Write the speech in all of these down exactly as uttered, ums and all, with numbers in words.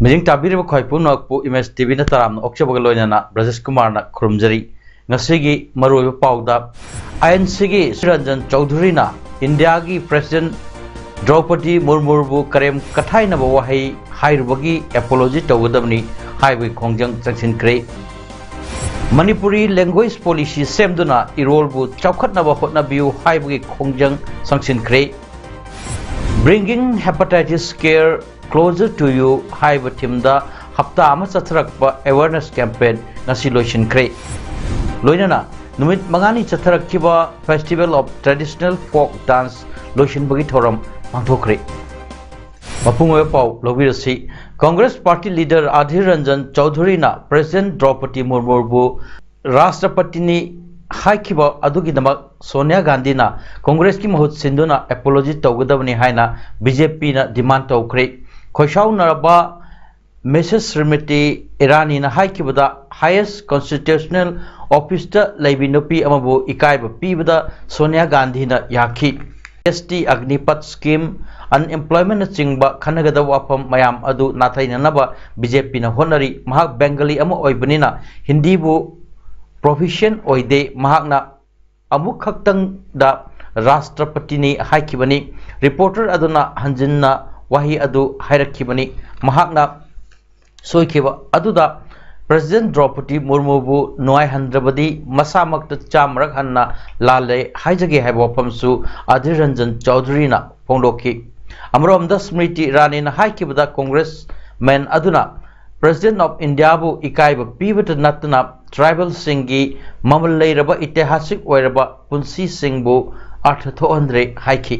ꯃꯤꯠꯌꯦꯡ ꯇꯥꯕꯤꯔꯤꯕ ꯈ꯭ꯋꯥꯏ ꯄꯨꯝꯅꯃꯛꯄꯨ ꯏꯃꯦꯖ ꯇꯤꯚꯤꯅ ꯇꯔꯥꯝꯅ ꯑꯣꯛꯆꯕꯒ ꯂꯣꯏꯅꯅ ꯕ꯭ꯔꯖꯦꯁ ꯀꯨꯃꯥꯔꯅ ꯈꯨꯔꯨꯝꯖꯔꯤ꯫ ꯉꯁꯤꯒꯤ ꯃꯔꯨꯑꯣꯏꯕ ꯄꯥꯎꯗ, ꯑꯥꯏ ꯑꯦꯟ ꯁꯤꯒꯤ ꯁ꯭ꯔꯤ ꯔꯟꯖꯟ ꯆꯧꯙꯨꯔꯤꯅ ꯏꯟꯗꯤꯌꯥꯒꯤ ꯄ꯭ꯔꯦꯁꯤꯗꯦꯟꯠ ꯗ꯭ꯔꯧꯄꯗꯤ ꯃꯨꯔꯃꯨꯕꯨ ꯀꯔꯦꯝ ꯀꯊꯥꯏꯅꯕ ꯋꯥꯍꯩ ꯍꯥꯏꯔꯨꯕꯒꯤ ꯑꯦꯄꯣꯂꯣꯖꯤ ꯇꯧꯒꯗꯕꯅꯤ ꯍꯥꯏꯕꯒꯤ ꯈꯣꯡꯖꯪ ꯆꯪꯁꯤꯟꯈ꯭ꯔꯦ꯫ ꯃꯅꯤꯄꯨꯔꯤ ꯂꯦꯡꯒ꯭ꯋꯦꯖ ꯄꯣꯂꯤꯁꯤ ꯁꯦꯝꯗꯨꯅ ꯏꯔꯣꯜꯕꯨ ꯆꯥꯎꯈꯠꯅꯕ ꯍꯣꯠꯅꯕꯤꯌꯨ ꯍꯥꯏꯕꯒꯤ ꯈꯣꯡꯖꯪ ꯆꯪꯁꯤꯟꯈ꯭ꯔꯦ꯫ Bringing Hepatitis Care Closer to You ꯍꯥꯏꯕ ꯊꯤꯝꯗ ꯍꯞꯇꯥ ꯑꯃ ꯆꯠꯊꯔꯛꯄ ꯑꯦꯋꯦꯔꯅꯦꯁ ꯀꯦꯝꯄꯦꯟ ꯉꯁꯤ ꯂꯣꯏꯁꯤꯟꯈ꯭ꯔꯦ꯫ ꯂꯣꯏꯅꯅ ꯅꯨꯃꯤꯠ ꯃꯉꯥꯅꯤ ꯆꯠꯊꯔꯛꯈꯤꯕ Festival of Traditional Folk Dance ꯂꯣꯏꯁꯤꯟꯕꯒꯤ ꯊꯧꯔꯝ ꯄꯥꯡꯊꯣꯛꯈ꯭ꯔꯦ꯫ ꯃꯄꯨꯡ ꯑꯣꯏꯕ ꯄꯥꯎ ꯂꯧꯕꯤꯔꯁꯤ꯫ Congress party leader Adhir Ranjan ꯆꯧꯙꯨꯔꯤꯅ ꯄ꯭ꯔꯦꯁꯤꯗꯦꯟꯠ ꯗ꯭ꯔꯧꯄꯗꯤ ꯃꯨꯔꯃꯨꯕꯨ ꯔꯥꯁꯇ꯭ꯔꯄꯇꯤꯅꯤ ꯍꯥꯏꯈꯤꯕ ꯑꯗꯨꯒꯤꯗꯃꯛ ꯁꯣꯅꯤꯌꯥ ꯒꯥꯟꯙꯤꯅ ꯀꯪꯒ꯭ꯔꯦꯁꯀꯤ ꯃꯍꯨꯠ ꯁꯤꯟꯗꯨꯅ ꯑꯦꯄꯣꯂꯣꯖꯤ ꯇꯧꯒꯗꯕꯅꯤ ꯍꯥꯏꯅ ꯕꯤ ꯖꯦ ꯄꯤꯅ ꯗꯤꯃꯥꯟ ꯇꯧꯈ꯭ꯔꯦ꯫ ꯈꯣꯏꯁꯥꯎꯅꯔꯕ ꯃꯤꯁꯦꯁ ꯁ꯭ꯔꯤꯃꯇꯤ ꯏꯔꯥꯅꯤꯅ ꯍꯥꯏꯈꯤꯕꯗ, ꯍꯥꯏꯌꯦꯁ ꯀꯟꯁꯇꯤꯇ꯭ꯌꯨꯁꯅꯦꯜ ꯑꯣꯐꯤꯁꯇ ꯂꯩꯕꯤ ꯅꯨꯄꯤ ꯑꯃꯕꯨ ꯏꯀꯥꯏꯕ ꯄꯤꯕꯗ ꯁꯣꯅꯤꯌꯥ ꯒꯥꯟꯙꯤꯅ ꯌꯥꯈꯤ꯫ ꯑꯦꯁ ꯇꯤ, ꯑꯒꯅꯤꯄꯊ ꯁ꯭ꯀꯤꯝ, ꯑꯟꯑꯦꯝꯄ꯭ꯂꯣꯏꯃꯦꯟꯠꯅꯆꯤꯡꯕ ꯈꯟꯅꯒꯗꯕ ꯋꯥꯐꯝ ꯃꯌꯥꯝ ꯑꯗꯨ ꯅꯥꯊꯩꯅꯅꯕ ꯕꯤ ꯖꯦ ꯄꯤꯅ ꯍꯣꯠꯅꯔꯤ꯫ ꯃꯍꯥꯛ ꯕꯦꯡꯒꯂꯤ ꯑꯃ ꯑꯣꯏꯕꯅꯤꯅ ꯍꯤꯟꯗꯤꯕꯨ ꯄ꯭ꯔꯣꯐꯤꯁꯤꯌꯦꯟ ꯑꯣꯏꯗꯦ꯫ ꯃꯍꯥꯛꯅ ꯑꯃꯨꯛꯈꯛꯇꯪꯗ ꯔꯥꯁꯇ꯭ꯔꯄꯇꯤꯅꯤ ꯍꯥꯏꯈꯤꯕꯅꯤ꯫ ꯔꯤꯄꯣꯔꯇꯔ ꯑꯗꯨꯅ ꯍꯟꯖꯤꯟꯅ ꯋꯥꯍꯩ ꯑꯗꯨ ꯍꯥꯏꯔꯛꯈꯤꯕꯅꯤ꯫ ꯃꯍꯥꯛꯅ ꯁꯣꯏꯈꯤꯕ ꯑꯗꯨꯗ ꯄ꯭ꯔꯦꯁꯤꯗꯦꯟꯠ ꯗ꯭ꯔꯧꯄꯗꯤ ꯃꯨꯔꯃꯨꯕꯨ ꯅꯨꯡꯉꯥꯏꯍꯟꯗ꯭ꯔꯕꯗꯤ ꯃꯁꯥꯃꯛꯇ ꯆꯥꯝꯃꯔꯛ ꯍꯟꯅ ꯂꯥꯜꯂꯦ ꯍꯥꯏꯖꯒꯦ ꯍꯥꯏꯕ ꯋꯥꯐꯝꯁꯨ ꯑꯙꯤꯔ ꯔꯟꯖꯟ ꯆꯧꯙꯨꯔꯤꯅ ꯐꯣꯡꯗꯣꯛꯈꯤ꯫ ꯑꯃꯔꯣꯝꯗ ꯁ꯭ꯃ꯭ꯔꯤꯇꯤ ꯏꯔꯥꯅꯤꯅ ꯍꯥꯏꯈꯤꯕꯗ, ꯀꯣꯡꯒ꯭ꯔꯦꯁ ꯃꯦꯟ ꯑꯗꯨꯅ ꯄ꯭ꯔꯦꯁꯤꯗꯦꯟꯠ ꯑꯣꯐ ꯏꯟꯗꯤꯌꯥꯕꯨ ꯏꯀꯥꯏꯕ ꯄꯤꯕꯇ ꯅꯠꯇꯅ ꯇ꯭ꯔꯥꯏꯕꯦꯜꯁꯤꯡꯒꯤ ꯃꯃꯜ ꯂꯩꯔꯕ ꯏꯇꯤꯍꯥꯁꯤꯛ ꯑꯣꯏꯔꯕ ꯄꯨꯟꯁꯤꯁꯤꯡꯕꯨ ꯑꯔꯊ ꯊꯣꯛꯍꯟꯗ꯭ꯔꯦ ꯍꯥꯏꯈꯤ꯫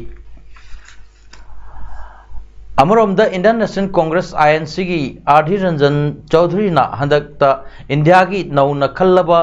ꯑꯃꯔꯣꯝꯗ Indian National Congress, I N C ꯒꯤ ꯑꯙꯤꯔ ꯔꯟꯖꯟ ꯆꯧꯙꯨꯔꯤꯅ ꯍꯟꯗꯛꯇ ꯏꯟꯗꯤꯌꯥꯒꯤ ꯅꯧꯅ ꯈꯜꯂꯕ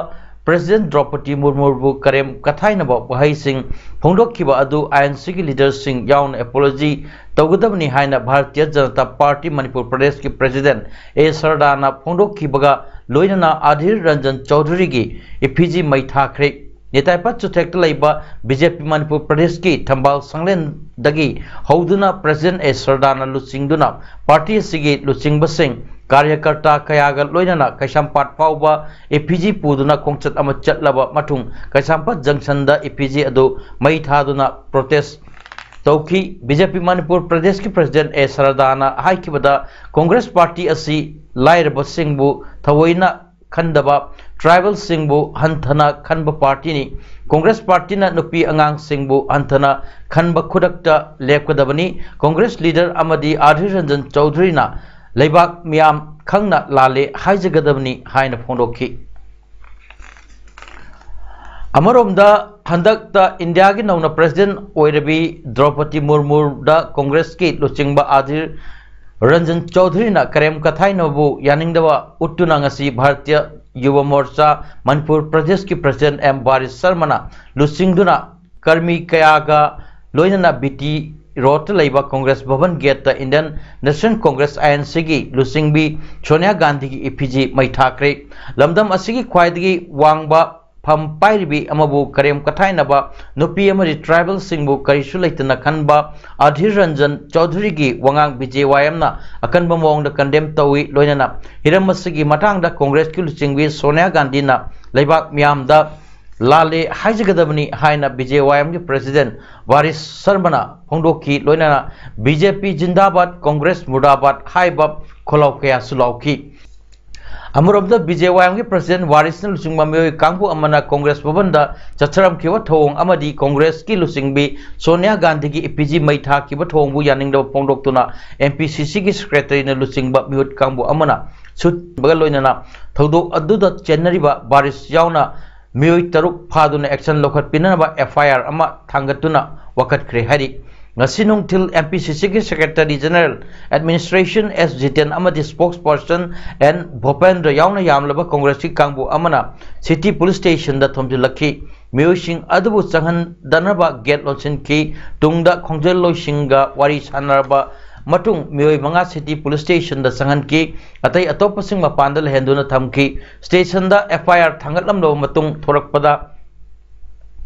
President ꯗ꯭ꯔꯧꯄꯗꯤ ꯃꯨꯔꯃꯨꯕꯨ ꯀꯔꯦꯝ ꯀꯊꯥꯏꯅꯕ ꯋꯥꯍꯩꯁꯤꯡ ꯐꯣꯡꯗꯣꯛꯈꯤꯕ ꯑꯗꯨ I N C ꯒꯤ leaderꯁꯤꯡ ꯌꯥꯎꯅ apology ꯇꯧꯒꯗꯕꯅꯤ ꯍꯥꯏꯅ ꯚꯥꯔꯇꯤꯌ ꯖꯅꯇꯥ ꯄꯥꯔꯇꯤ ꯃꯅꯤꯄꯨꯔ ꯄ꯭ꯔꯗꯦꯁꯀꯤ President ꯑꯦ ꯁꯔꯗꯥꯅ ꯐꯣꯡꯗꯣꯛꯈꯤꯕꯒ ꯂꯣꯏꯅꯅ ꯑꯙꯤꯔ ꯔꯟꯖꯟ ꯆꯧꯙꯨꯔꯤꯒꯤ effigy ꯃꯩ ꯊꯥꯈ꯭ꯔꯦ꯫ ꯅꯤꯇꯥꯏ ꯄꯥꯠ ꯆꯨꯊꯦꯛꯇ ꯂꯩꯕ B J P ꯃꯅꯤꯄꯨꯔ ꯄ꯭ꯔꯗꯦꯁꯀꯤ ꯊꯝꯕꯥꯜ ꯁꯪꯂꯦꯟꯗꯒꯤ ꯍꯧꯗꯨꯅ President ꯑꯦ ꯁꯔꯗꯥꯅ ꯂꯨꯆꯤꯡꯗꯨꯅ ꯄꯥꯔꯇꯤ ꯑꯁꯤꯒꯤ ꯂꯨꯆꯤꯡꯕꯁꯤꯡ, ꯀꯥꯔꯌꯀꯔꯇꯥ ꯀꯌꯥꯒ ꯂꯣꯏꯅꯅ ꯀꯩꯁꯥꯝꯄꯥꯠ ꯐꯥꯎꯕ effigy ꯄꯨꯗꯨꯅ ꯈꯣꯡꯆꯠ ꯑꯃ ꯆꯠꯂꯕ ꯃꯇꯨꯡ ꯀꯩꯁꯥꯝꯄꯥꯠ ꯖꯪꯁꯟꯗ effigy ꯑꯗꯨ ꯃꯩ ꯊꯥꯗꯨꯅ protest ꯇꯧꯈꯤ꯫ B J P ꯃꯅꯤꯄꯨꯔ ꯄ꯭ꯔꯗꯦꯁꯀꯤ President ꯑꯦ ꯁꯔꯗꯥꯅ ꯍꯥꯏꯈꯤꯕꯗ, ꯀꯣꯡꯒ꯭ꯔꯦꯁ ꯄꯥꯔꯇꯤ ꯑꯁꯤ ꯂꯥꯏꯔꯕꯁꯤꯡꯕꯨ ꯊꯑꯣꯏꯅ ꯈꯟꯗꯕ, ꯇ꯭ꯔꯥꯏꯕꯦꯜꯁꯤꯡꯕꯨ ꯍꯟꯊꯅ ꯈꯟꯕ ꯄꯥꯔꯇꯤꯅꯤ꯫ ꯀꯣꯡꯒ꯭ꯔꯦꯁ ꯄꯥꯔꯇꯤꯅ ꯅꯨꯄꯤ ꯑꯉꯥꯡꯁꯤꯡꯕꯨ ꯍꯟꯊꯅ ꯈꯟꯕ ꯈꯨꯗꯛꯇ ꯂꯦꯞꯀꯗꯕꯅꯤ꯫ ꯀꯣꯡꯒ꯭ꯔꯦꯁ leader ꯑꯃꯗꯤ ꯑꯙꯤꯔ ꯔꯟꯖꯟ ꯆꯧꯙꯨꯔꯤꯅ ꯂꯩꯕꯥꯛ ꯃꯤꯌꯥꯝ ꯈꯪꯅ ꯂꯥꯜꯂꯦ ꯍꯥꯏꯖꯒꯗꯕꯅꯤ ꯍꯥꯏꯅ ꯐꯣꯡꯗꯣꯛꯈꯤ꯫ ꯑꯃꯔꯣꯝꯗ, ꯍꯟꯗꯛꯇ ꯏꯟꯗꯤꯌꯥꯒꯤ ꯅꯧꯅ President ꯑꯣꯏꯔꯕꯤ ꯗ꯭ꯔꯧꯄꯗꯤ ꯃꯨꯔꯃꯨꯗ ꯀꯣꯡꯒ꯭ꯔꯦꯁꯀꯤ ꯂꯨꯆꯤꯡꯕ ꯑꯙꯤꯔ ꯔꯟꯖꯟ ꯆꯧꯙꯨꯔꯤꯅ ꯀꯔꯦꯝ ꯀꯊꯥꯏꯅꯕꯕꯨ ꯌꯥꯅꯤꯡꯗꯕ ꯎꯠꯇꯨꯅ ꯉꯁꯤ ꯚꯥꯔꯇꯤꯌ ꯌꯨꯕ ꯃꯣꯔꯆꯥ ꯃꯅꯤꯄꯨꯔ ꯄ꯭ꯔꯗꯦꯁꯀꯤ President ꯑꯦꯝ ꯕꯥꯔꯤꯁ ꯁꯔꯃꯅ ꯂꯨꯆꯤꯡꯗꯨꯅ ꯀꯔꯃꯤ ꯀꯌꯥꯒ ꯂꯣꯏꯅꯅ B T Roadꯇ ꯂꯩꯕ Congress ꯚꯕꯟ gateꯇ Indian National Congress, I N C ꯒꯤ ꯂꯨꯆꯤꯡꯕꯤ ꯁꯣꯅꯤꯌꯥ ꯒꯥꯟꯙꯤꯒꯤ effigy ꯃꯩ ꯊꯥꯈ꯭ꯔꯦ꯫ ꯂꯝꯗꯝ ꯑꯁꯤꯒꯤ ꯈ꯭ꯋꯥꯏꯗꯒꯤ ꯋꯥꯡꯕ ꯐꯝ ꯄꯥꯏꯔꯤꯕꯤ ꯑꯃꯕꯨ ꯀꯔꯦꯝ ꯀꯊꯥꯏꯅꯕ, ꯅꯨꯄꯤ ꯑꯃꯗꯤ ꯇ꯭ꯔꯥꯏꯕꯦꯜꯁꯤꯡꯕꯨ ꯀꯔꯤꯁꯨ ꯂꯩꯇꯅ ꯈꯟꯕ ꯑꯙꯤꯔ ꯔꯟꯖꯟ ꯆꯧꯙꯨꯔꯤꯒꯤ ꯋꯥꯉꯥꯡ B J Y Mꯅ ꯑꯀꯟꯕ ꯃꯑꯣꯡꯗ condemn ꯇꯧꯏ꯫ ꯂꯣꯏꯅꯅ ꯍꯤꯔꯝ ꯑꯁꯤꯒꯤ ꯃꯇꯥꯡꯗ ꯀꯣꯡꯒ꯭ꯔꯦꯁꯀꯤ ꯂꯨꯆꯤꯡꯕꯤ ꯁꯣꯅꯤꯌꯥ ꯒꯥꯟꯙꯤꯅ ꯂꯩꯕꯥꯛ ꯃꯤꯌꯥꯝꯗ ꯂꯥꯜꯂꯦ ꯍꯥꯏꯖꯒꯗꯕꯅꯤ ꯍꯥꯏꯅ B J Y Mꯒꯤ President ꯕꯥꯔꯤꯁ ꯁꯔꯃꯅ ꯐꯣꯡꯗꯣꯛꯈꯤ꯫ ꯂꯣꯏꯅꯅ B J P ꯖꯤꯟꯗꯥꯕꯥꯗ, ꯀꯣꯡꯒ꯭ꯔꯦꯁ ꯃꯨꯔꯗꯥꯕꯥꯗ ꯍꯥꯏꯕ ꯈꯣꯜꯂꯥꯎ ꯀꯌꯥꯁꯨ ꯂꯥꯎꯈꯤ꯫ ꯑꯃꯔꯣꯝꯗ, B J Y Mꯒꯤ President ꯋꯥꯔꯤꯁꯅ ꯂꯨꯆꯤꯡꯕ ꯃꯤꯑꯣꯏ ꯀꯥꯡꯕꯨ ꯑꯃꯅ ꯀꯣꯡꯒ꯭ꯔꯦꯁ ꯚꯕꯟꯗ ꯆꯠꯊꯔꯝꯈꯤꯕ ꯊꯧꯑꯣꯡ ꯑꯃꯗꯤ ꯀꯣꯡꯒ꯭ꯔꯦꯁꯀꯤ ꯂꯨꯆꯤꯡꯕꯤ ꯁꯣꯅꯤꯌꯥ ꯒꯥꯟꯙꯤꯒꯤ effigy ꯃꯩ ꯊꯥꯈꯤꯕ ꯊꯧꯑꯣꯡꯕꯨ ꯌꯥꯅꯤꯡꯗꯕ ꯐꯣꯡꯗꯣꯛꯇꯨꯅ M P C Cꯒꯤ Secretaryꯅ ꯂꯨꯆꯤꯡꯕ ꯃꯤꯍꯨꯠ ꯀꯥꯡꯕꯨ ꯑꯃꯅ ꯁꯨꯠꯕꯒ ꯂꯣꯏꯅꯅ ꯊꯧꯗꯣꯛ ꯑꯗꯨꯗ ꯆꯦꯟꯅꯔꯤꯕ ꯕꯥꯔꯤꯁ ꯌꯥꯎꯅ ꯃꯤꯑꯣꯏ ꯇꯔꯨꯛ ꯐꯥꯗꯨꯅ action ꯂꯧꯈꯠꯄꯤꯅꯅꯕ F I R ꯑꯃ ꯊꯥꯡꯒꯠꯇꯨꯅ ꯋꯥꯀꯠꯈ꯭ꯔꯦ ꯍꯥꯏꯔꯤ꯫ ꯉꯁꯤ ꯅꯨꯡꯊꯤꯜ M P C C ꯒꯤ Secretary General Administration S Jiten ꯑꯃꯗꯤ Spokesperson N Bhupendra ꯌꯥꯎꯅ ꯌꯥꯝꯂꯕ ꯀꯣꯡꯒ꯭ꯔꯦꯁꯀꯤ ꯀꯥꯡꯕꯨ ꯑꯃꯅ City Police Stationꯗ ꯊꯣꯝꯖꯤꯜꯂꯛꯈꯤ꯫ ꯃꯤꯑꯣꯏꯁꯤꯡ ꯑꯗꯨꯕꯨ ꯆꯪꯍꯟꯗꯅꯕ gate ꯂꯣꯟꯁꯤꯟꯈꯤ꯫ ꯇꯨꯡꯗ ꯈꯣꯡꯖꯦꯜꯂꯣꯏꯁꯤꯡꯒ ꯋꯥꯔꯤ ꯁꯥꯟꯅꯔꯕ ꯃꯇꯨꯡ ꯃꯤꯑꯣꯏ ꯃꯉꯥ City Police Stationꯗ ꯆꯪꯍꯟꯈꯤ꯫ ꯑꯇꯩ ꯑꯇꯣꯞꯄꯁꯤꯡ ꯃꯄꯥꯟꯗ ꯂꯩꯍꯟꯗꯨꯅ ꯊꯝꯈꯤ꯫ Stationꯗ F I R ꯊꯥꯡꯒꯠꯂꯝꯂꯕ ꯃꯇꯨꯡ ꯊꯣꯔꯛꯄꯗ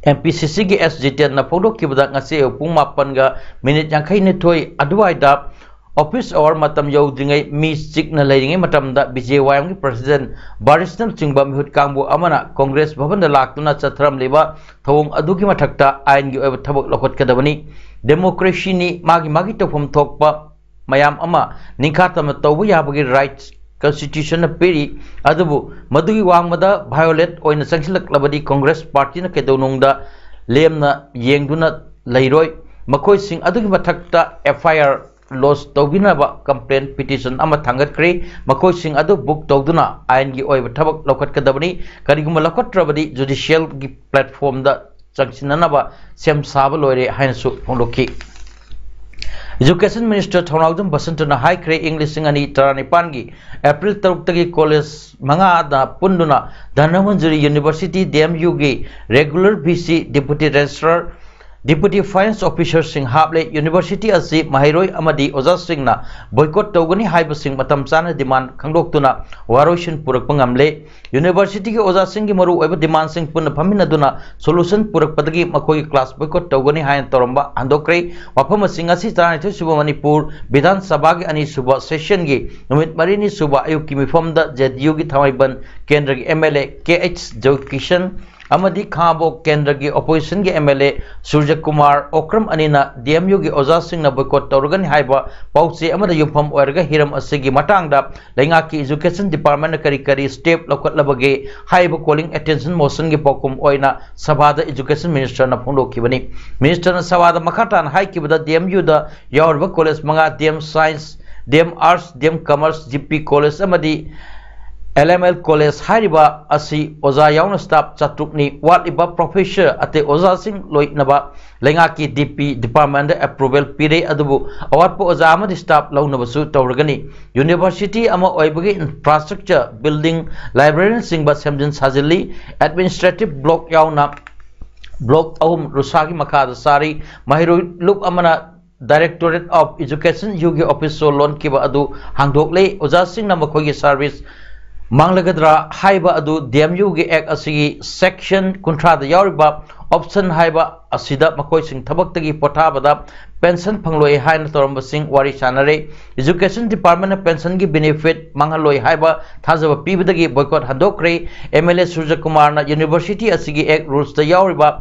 M P C C ꯒꯤ S Jitenꯅ ꯐꯣꯡꯗꯣꯛꯈꯤꯕꯗ ꯉꯁꯤ ꯑꯌꯨꯛ ꯄꯨꯡ ꯃꯥꯄꯟꯒ minute ꯌꯥꯡꯈꯩ ꯅꯤꯊꯣꯏ ꯑꯗꯨꯋꯥꯏꯗ office hour ꯃꯇꯝ ꯌꯧꯗ꯭ꯔꯤꯉꯩ ꯃꯤ ꯆꯤꯛꯅ ꯂꯩꯔꯤꯉꯩ ꯃꯇꯝꯗ B J Y Mꯒꯤ President ꯕꯥꯔꯤꯁꯅꯆꯤꯡꯕ ꯃꯤꯍꯨꯠ ꯀꯥꯡꯕꯨ ꯑꯃꯅ ꯀꯣꯡꯒ꯭ꯔꯦꯁ ꯚꯕꯟꯗ ꯂꯥꯛꯇꯨꯅ ꯆꯠꯊꯔꯝꯂꯤꯕ ꯊꯧꯑꯣꯡ ꯑꯗꯨꯒꯤ ꯃꯊꯛꯇ ꯑꯥꯏꯟꯒꯤ ꯑꯣꯏꯕ ꯊꯕꯛ ꯂꯧꯈꯠꯀꯗꯕꯅꯤ꯫ Democracyꯅꯤ, ꯃꯥꯒꯤ ꯃꯥꯒꯤ ꯇꯧꯐꯝ ꯊꯣꯛꯄ ꯃꯌꯥꯝ ꯑꯃ ꯅꯤꯡꯈꯥ ꯇꯝꯅ ꯇꯧꯕ ꯌꯥꯕꯒꯤ rights Constitutionꯅ ꯄꯤꯔꯤ꯫ ꯑꯗꯨꯕꯨ ꯃꯗꯨꯒꯤ ꯋꯥꯡꯃꯗ violate ꯑꯣꯏꯅ ꯆꯪꯁꯤꯜꯂꯛꯂꯕꯗꯤ ꯀꯣꯡꯒ꯭ꯔꯦꯁ ꯄꯥꯔꯇꯤꯅ ꯀꯩꯗꯧꯅꯨꯡꯗ ꯂꯦꯝꯅ ꯌꯦꯡꯗꯨꯅ ꯂꯩꯔꯣꯏ꯫ ꯃꯈꯣꯏꯁꯤꯡ ꯑꯗꯨꯒꯤ ꯃꯊꯛꯇ F I R lodge ꯇꯧꯕꯤꯅꯕ complaint petition ꯑꯃ ꯊꯥꯡꯒꯠꯈ꯭ꯔꯦ꯫ ꯃꯈꯣꯏꯁꯤꯡ ꯑꯗꯨ book ꯇꯧꯗꯨꯅ ꯑꯥꯏꯟꯒꯤ ꯑꯣꯏꯕ ꯊꯕꯛ ꯂꯧꯈꯠꯀꯗꯕꯅꯤ꯫ ꯀꯔꯤꯒꯨꯝꯕ ꯂꯧꯈꯠꯇ꯭ꯔꯕꯗꯤ judicialꯒꯤ platformꯗ ꯆꯪꯁꯤꯟꯅꯅꯕ ꯁꯦꯝ ꯁꯥꯕ ꯂꯣꯏꯔꯦ ꯍꯥꯏꯅꯁꯨ ꯐꯣꯡꯗꯣꯛꯈꯤ꯫ Education Minister ꯊꯧꯅꯥꯎꯖꯝ ꯕꯁꯟꯇꯅ ꯍꯥꯏꯈ꯭ꯔꯦ, ꯏꯪ ꯂꯤꯁꯤꯡ ꯑꯅꯤ ꯇꯔꯥꯅꯤꯄꯥꯟꯒꯤ April ꯇꯔꯨꯛꯇꯒꯤ college ꯃꯉꯥꯗ ꯄꯨꯟꯗꯨꯅ Dhanamanjuri University, D M Uꯒꯤ regular V C, Deputy Registrar, Deputy Finance Officerꯁꯤꯡ ꯍꯥꯞꯂꯦ꯫ University ꯑꯁꯤ ꯃꯍꯩꯔꯣꯏ ꯑꯃꯗꯤ ꯑꯣꯖꯥꯁꯤꯡꯅ boycott ꯇꯧꯒꯅꯤ ꯍꯥꯏꯕꯁꯤꯡ ꯃꯇꯝ ꯆꯥꯅ demand ꯈꯪꯗꯣꯛꯇꯨꯅ ꯋꯥꯔꯣꯏꯁꯤꯟ ꯄꯨꯔꯛꯄ ꯉꯝꯂꯦ꯫ Universityꯒꯤ ꯑꯣꯖꯥꯁꯤꯡꯒꯤ ꯃꯔꯨꯑꯣꯏꯕ demandꯁꯤꯡ ꯄꯨꯟꯅ ꯐꯝꯃꯤꯟꯅꯗꯨꯅ solution ꯄꯨꯔꯛꯄꯗꯒꯤ ꯃꯈꯣꯏꯒꯤ class boycott ꯇꯧꯒꯅꯤ ꯍꯥꯏꯅ ꯇꯧꯔꯝꯕ ꯍꯟꯗꯣꯛꯈ꯭ꯔꯦ꯫ ꯋꯥꯐꯝ ꯑꯁꯤ ꯉꯁꯤ ꯇꯔꯥꯅꯤꯊꯣꯏ ꯁꯨꯕ ꯃꯅꯤꯄꯨꯔ ꯕꯤꯙꯥꯟ ꯁꯚꯥꯒꯤ ꯑꯅꯤꯁꯨꯕ sessionꯒꯤ ꯅꯨꯃꯤꯠ ꯃꯔꯤꯅꯤ ꯁꯨꯕ ꯑꯌꯨꯛꯀꯤ ꯃꯤꯐꯝꯗ J D Uꯒꯤ ꯊꯥꯡꯃꯩꯕꯟ ꯀꯦꯟꯗ꯭ꯔꯒꯤ M L A K H ꯖꯣꯏꯀꯤꯁꯟ ꯑꯃꯗꯤ ꯈꯥꯉꯕꯣꯛ ꯀꯦꯟꯗ꯭ꯔꯒꯤ oppositionꯒꯤ M L A ꯁꯨꯔꯖ ꯀꯨꯃꯥꯔ ꯑꯣꯀ꯭ꯔꯝ ꯑꯅꯤꯅ D M Uꯒꯤ ꯑꯣꯖꯥꯁꯤꯡꯅ boycott ꯇꯧꯔꯒꯅꯤ ꯍꯥꯏꯕ ꯄꯥꯎꯆꯦ ꯑꯃꯗ ꯌꯨꯝꯐꯝ ꯑꯣꯏꯔꯒ ꯍꯤꯔꯝ ꯑꯁꯤꯒꯤ ꯃꯇꯥꯡꯗ ꯂꯩꯉꯥꯛꯀꯤ Education Departmentꯅ ꯀꯔꯤ ꯀꯔꯤ step ꯂꯧꯈꯠꯂꯕꯒꯦ ꯍꯥꯏꯔꯤꯕ calling attention motionꯒꯤ ꯄꯥꯎꯈꯨꯝ ꯑꯣꯏꯅ ꯁꯚꯥꯗ Education Ministerꯅ ꯐꯣꯡꯗꯣꯛꯈꯤꯕꯅꯤ꯫ Ministerꯅ ꯁꯚꯥꯗ ꯃꯈꯥ ꯇꯥꯅ ꯍꯥꯏꯈꯤꯕꯗ, D M Uꯗ ꯌꯥꯎꯔꯤꯕ college ꯃꯉꯥ, D M Science, D M Arts, D M Commerce, G P College ꯑꯃꯗꯤ ꯑꯦꯜ ꯑꯦꯝ ꯑꯦꯜ ꯀꯣꯂꯦꯖ ꯍꯥꯏꯔꯤꯕ ꯑꯁꯤ ꯑꯣꯖꯥ ꯌꯥꯎꯅ ꯁ꯭ꯇꯥꯐ ꯆꯥꯇ꯭ꯔꯨꯛꯅꯤ꯫ ꯋꯥꯠꯂꯤꯕ ꯄ꯭ꯔꯣꯐꯦꯁꯔ ꯑꯇꯩ ꯑꯣꯖꯥꯁꯤꯡ ꯂꯣꯏꯅꯕ ꯂꯩꯉꯥꯛꯀꯤ ꯗꯤ ꯄꯤ ꯗꯤꯄꯥꯔꯠꯃꯦꯟꯗ ꯑꯦꯄ꯭ꯔꯨꯚꯦꯜ ꯄꯤꯔꯦ, ꯑꯗꯨꯕꯨ ꯑꯋꯥꯠꯄ ꯑꯣꯖꯥ ꯑꯃꯗꯤ ꯁ꯭ꯇꯥꯐ ꯂꯧꯅꯕꯁꯨ ꯇꯧꯔꯒꯅꯤ꯫ ꯌꯨꯅꯤꯚꯔꯁꯤꯇꯤ ꯑꯃ ꯑꯣꯏꯕꯒꯤ ꯏꯟꯐ꯭ꯔꯥꯁ꯭ꯇ꯭ꯔꯛꯆꯔ, ꯕꯤꯜꯗꯤꯡ, ꯂꯥꯏꯕ꯭ꯔꯦꯔꯤꯅꯆꯤꯡꯕ ꯁꯦꯝꯖꯤꯟ ꯁꯥꯖꯤꯜꯂꯤ꯫ ꯑꯦꯗꯃꯤꯅꯤꯁꯇ꯭ꯔꯦꯇꯤꯚ ꯕ꯭ꯂꯣꯛ ꯌꯥꯎꯅ ꯕ꯭ꯂꯣꯛ ꯑꯍꯨꯝ ꯔꯨꯁꯥꯒꯤ ꯃꯈꯥꯗ ꯆꯥꯔꯤ꯫ ꯃꯍꯩꯔꯣꯏ ꯂꯨꯞ ꯑꯃꯅ Directorate of Education, ꯌꯨꯒꯤ ꯑꯣꯐꯤꯁ ꯁꯣ ꯂꯣꯟꯈꯤꯕ ꯑꯗꯨ ꯍꯥꯡꯗꯣꯛꯂꯦ꯫ ꯑꯣꯖꯥꯁꯤꯡꯅ ꯃꯈꯣꯏꯒꯤ ꯁꯥꯔꯚꯤꯁ ꯃꯥꯡꯂꯒꯗ꯭ꯔꯥ ꯍꯥꯏꯕ ꯑꯗꯨ ꯗꯤ ꯑꯦꯝ ꯌꯨꯒꯤ ꯑꯦꯛ ꯑꯁꯤꯒꯤ ꯁꯦꯛꯁꯟ ꯀꯨꯟꯊ꯭ꯔꯥꯗ ꯌꯥꯎꯔꯤꯕ ꯑꯣꯞꯁꯟ ꯍꯥꯏꯕ ꯑꯁꯤꯗ ꯃꯈꯣꯏꯁꯤꯡ ꯊꯕꯛꯇꯒꯤ ꯄꯣꯊꯥꯕꯗ ꯄꯦꯟꯁꯟ ꯐꯪꯂꯣꯏ ꯍꯥꯏꯅ ꯇꯧꯔꯝꯕꯁꯤꯡ ꯋꯥꯔꯤ ꯁꯥꯟꯅꯔꯦ꯫ ꯏꯖꯨꯀꯦꯁꯟ ꯗꯤꯄꯥꯔꯠꯃꯦꯟꯅ ꯄꯦꯟꯁꯟꯒꯤ ꯕꯦꯅꯤꯐꯤꯠ ꯃꯥꯡꯍꯜꯂꯣꯏ ꯍꯥꯏꯕ ꯊꯥꯖꯕ ꯄꯤꯕꯗꯒꯤ ꯕꯣꯏꯀꯣꯠ ꯍꯟꯗꯣꯛꯈ꯭ꯔꯦ꯫ ꯑꯦꯝ ꯑꯦꯜ ꯑꯦ ꯁꯨꯔꯖꯀꯨꯃꯥꯔꯅ ꯌꯨꯅꯤꯚꯔꯁꯤꯇꯤ ꯑꯁꯤꯒꯤ ꯑꯦꯛ ꯔꯨꯜꯁꯇ ꯌꯥꯎꯔꯤꯕ